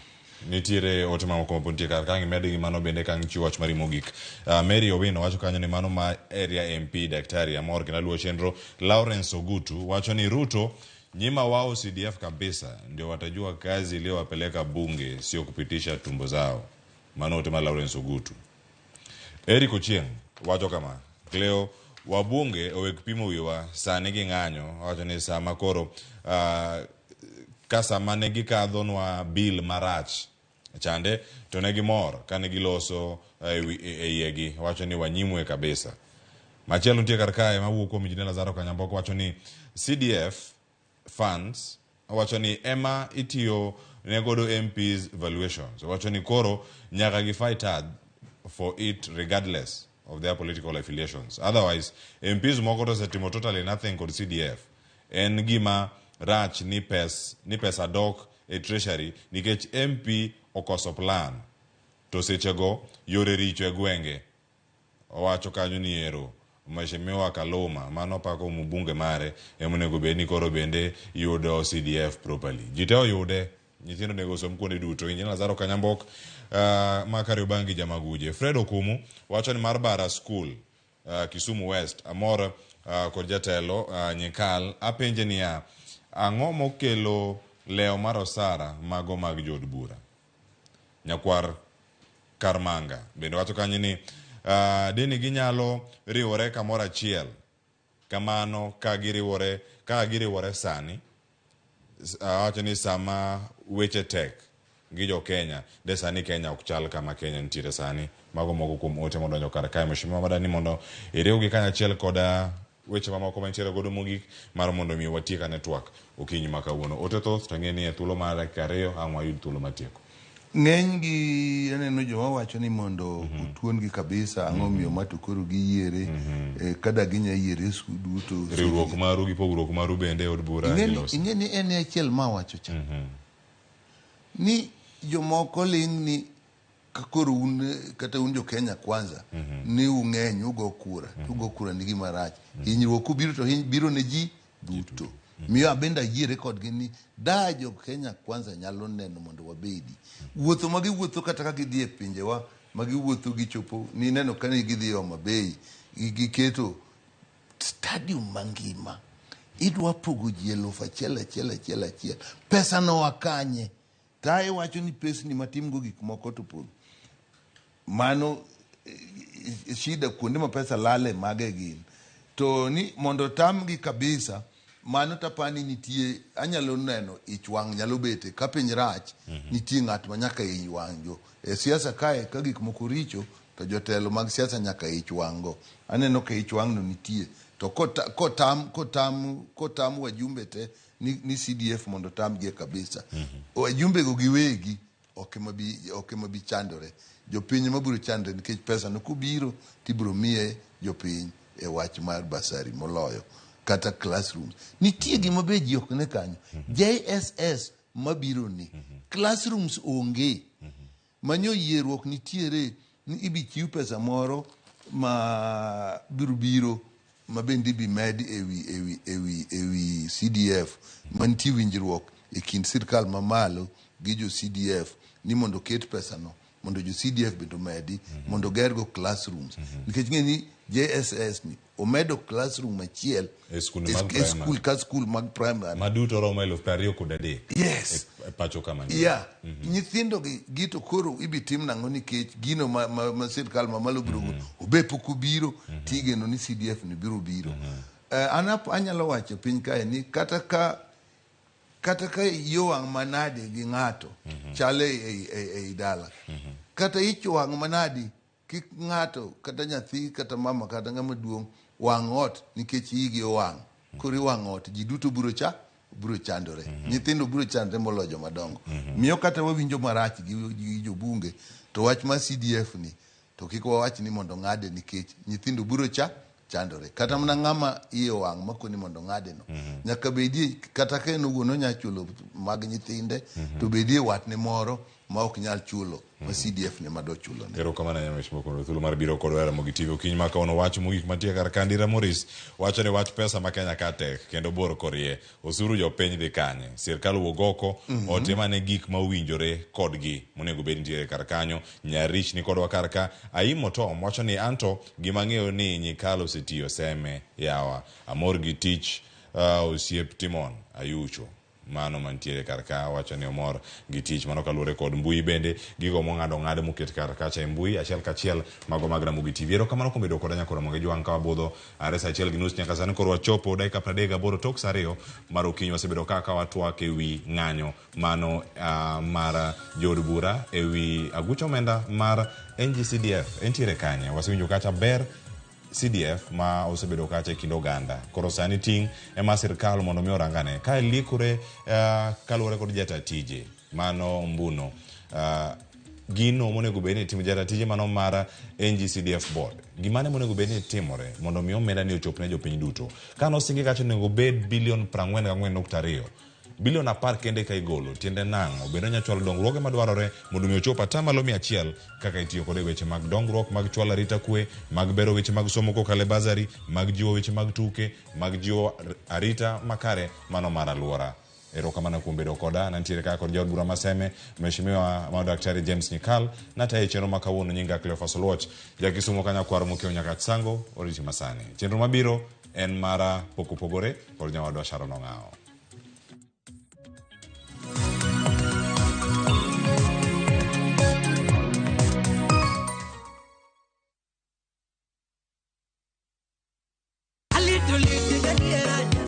Nitiere ote mamoko mapod nitie kar ka imed gi mano bende ka chiwo wach mari mogik. Mary Owino wacho kanyo ni mano ma area MP Daktari Amor kendo aluwo chenro. Lawrence Ogutu wacho ni Ruto nyima wao CDF kabisa ndio watajua kazi iliyowapeleka bunge sio kupitisha tumbo zao. Mano ote mar Lawrence Ogutu. Eric Ochieng wacho kama, Cleo wabunge owek pimo wiwa sani gi ng'anyo wacho ni sama koro ka sama ne gikadhonwa bill marach chande to ne gimor kane giloso e iye wacho ni wanyimwe kabisa. Machielo nitie kar kae mawuok kuom Injinia Lazaro Kanyamboko wacho ni CDF funds wacho ni ema itiyo ne godo MPs valuations wacho ni koro nyaka gi fight hard for it regardless of their political affiliations, otherwise MPs moko to osetimo totally nothing kod CDF. En gima rach ni pesa dok e treasury nikech MP okoso plan to sechego yore richo e gwenge. Owacho kanyo ni ero Mheshimiwa Kaluma mano pako mbunge mare emonego bed ni koro bende yudo CDF properly. Ji te oyude, nyithindo onego osom kuonde duto. Injinia Lazaro Kanyambok ma Kariobangi Jamaguje. Fred Okumu wacho ni mar Bara School Kisumu West amor kod jatelo Nyikal apenje niya ang'o mokelo leo mar osara mago mag jood bura. Nyakwar Karmanga bende wacho kanyo ni deni ginyalo riwore kamoro achiel kamano ka giriwore sani wacho ni sama weche tek gi jo Kenya de sani Kenya ok chal kama Kenya nitiere sani. Mago moko kuom ote modonjo kar kae. Mheshimiwa Madani mondo iriwgi kanyachiel koda weche mamoko mantiere godo mogik mar mondo mi watiek ane twak okinyi ma kawuono. Ote thoth to ang'e ni e thuolo mar dakika 2 ang' wayud thuolo matieko. Ng'eny gi aneno joma wacho ni mondo otuon gi kabisa ang'o miyo ma to koro giyiere kada ginya yiere duto. Riwruok maru gi pogruok maru bende e od bura giloso. Ing'e ni en achiel ma wacho cha. Ni jomoko ling' ni koro un kata un jo Kenya kwanza ni ung'eny ugo kura ugo kura ni gima rach. Hinyruok ubiro to biro ne ji duto. Miyo abende ayiere kodgi ni da jo Kenya kwanza nyalo neno mondo wabedi. Wuotho ma giwuotho kata ka gidhi e pinjewa ma giwuotho gichopo ni neno ka ne gidhi Homa Bay giketo stadium mangima. Idwa pogo ji 1000 achiel achiel achiel. Pesa no wakanye. Ta iwacho ni pesni matimgo gik moko to podho. Mano shida kuonde ma pesa lale mage gin. To ni mondo tamgi kabisa mano tapani nitie anyalo neno ich wang' nyalo bete ka piny rach nitie ng'at ma nyaka ich wang' jo. E siasa kae ka gik moko richo to jotelo mag siasa nyaka ich wang' go. Aneno ka ich wang' no nitie. To kotam wajumbe te ni CDF mondo tamgie kabisa. Wajumbe go giwegi ok ema bi chandore. Jopiny ema biro chandore nikech pesa no kobiro tibiro miye jopiny e wach mar basari moloyo kata classrooms. Nitie gima be ji ok ne kanyo. JSS mabiro ni classrooms onge. Manyo yierruok nitiere ni ibi chiw pesa moro ma biro biro ma bende ibi med ewi CDF mantie winjruok e kind sirkal mamalo gi jo CDF ni mondo oket pesa no mondo jo CDF bende omedi mondo ogergo classrooms nikech ng'e ni JSS ni omedo classroom achiel E skunde e mag e primary. skul ka skul mag primary Maduto romo 23,000. Yes. E pacho kama ni. Yeah. Nyithindo gi gi to koro ibi tim nang'o nikech gino ma, ma, ma sirkal mamalo biro golo obe pok obiro tigeno ni CDF ni biro biro. An anyalo wacho piny kae ni kata ka yo wang' manade gi ng'ato chale ei dala. Kata ich wang' manadi kik ng'ato kata nyathi kata mama kata ng'ama duong' wang' ot nikech igi owang'. Koro iwang'o ot ji duto biro biro chandore. Nyithindo biro chandore moloyo joma dongo. Miyo kata wawinjo marach gi jobunge to wach mar CDF ni to kik wawach ni mondo ng'ade nikech nyithindo biro chandore. Kata mana ng'ama iye owang' makoni mondo ng'ade no. Nyaka bedie kata ka en owuon onya chulo mag nyithinde to bedie watne moro ma ok nyal chulo ma CDF ne mado chulo ne. Erokamano ahinya Mheshimiwa kuom thuolo mar biro kodwa e Ramogi TV okinyi ma kawuono. Wach mogik mantie kar ka Ndira Morris wacho ni wach pesa ma Kenya ka tek kendo bor korie. Osuru jopiny dhi kanye? Sirkal wuog oko otim ane gik ma owinjore kodgi monego bed nitiere kar kanyo. Nyarich ni kodwa kar ka. Aimo Tom wacho ni anto gima ang'eyo ni Nyikal osetiyo seme yawa. Amor gi tich osiep Timon Ayucho. Mano mantiere kar ka wacho ni omor gi tich mano kaluwore kod mbui bende gigo mong'ado ng'ad moket kar kacha e mbui achiel kachiel mago mag Ramogi TV. Erokamano kuom bedo koda nyaka Ramogi Jwang' ka wabudho are saa 1:30 nyaka sani koro wachopo dakika 38 tok saa 2 mar okinyi. Wasebedo ka watwak e wi ng'anyo mano mar jood bura e wi aguch omenda mar NGCDF entiere kanye. Wasewinjo kacha ber CDF ma osebedo kacha e kind oganda. Koro sani ting' ema sirkal mondo mi orangane ka likore kaluwore kod jata tije mano Mbuno gino monego bed ni timo jata tije mano mar NGCDF board. Gimane monego bed ni timore mondo mi omenda ni ochop ne jopiny duto. Kano osingi kacha onego bed bilion 44.2. Bilion 10 kende ka igolo, tiende nang'o? Bende onya chwalo dongruoge madwarore mondo mi ochop atamalo 100 kaka itiyo kode weche mag dongruok, mag chwalo arita kwe, mag bero weche mag somo kokalo e basari, mag jiwo weche mag tuke, mag jiwo arita makare mano mar alwora. Erokamano kuom bedo koda. Nantiere kaka kod jaod bura Maseme, Mheshimiwa ma Daktari James Nyikal, natayo chenro ma kawuono nyinga Cleophas Oluoch, ja Kisumo ka nyakwar Mokeo nyaka Sango, oriti masani. Chenro mabiro en mara pok opogore kod nyawadwa Sharon Ong'awo.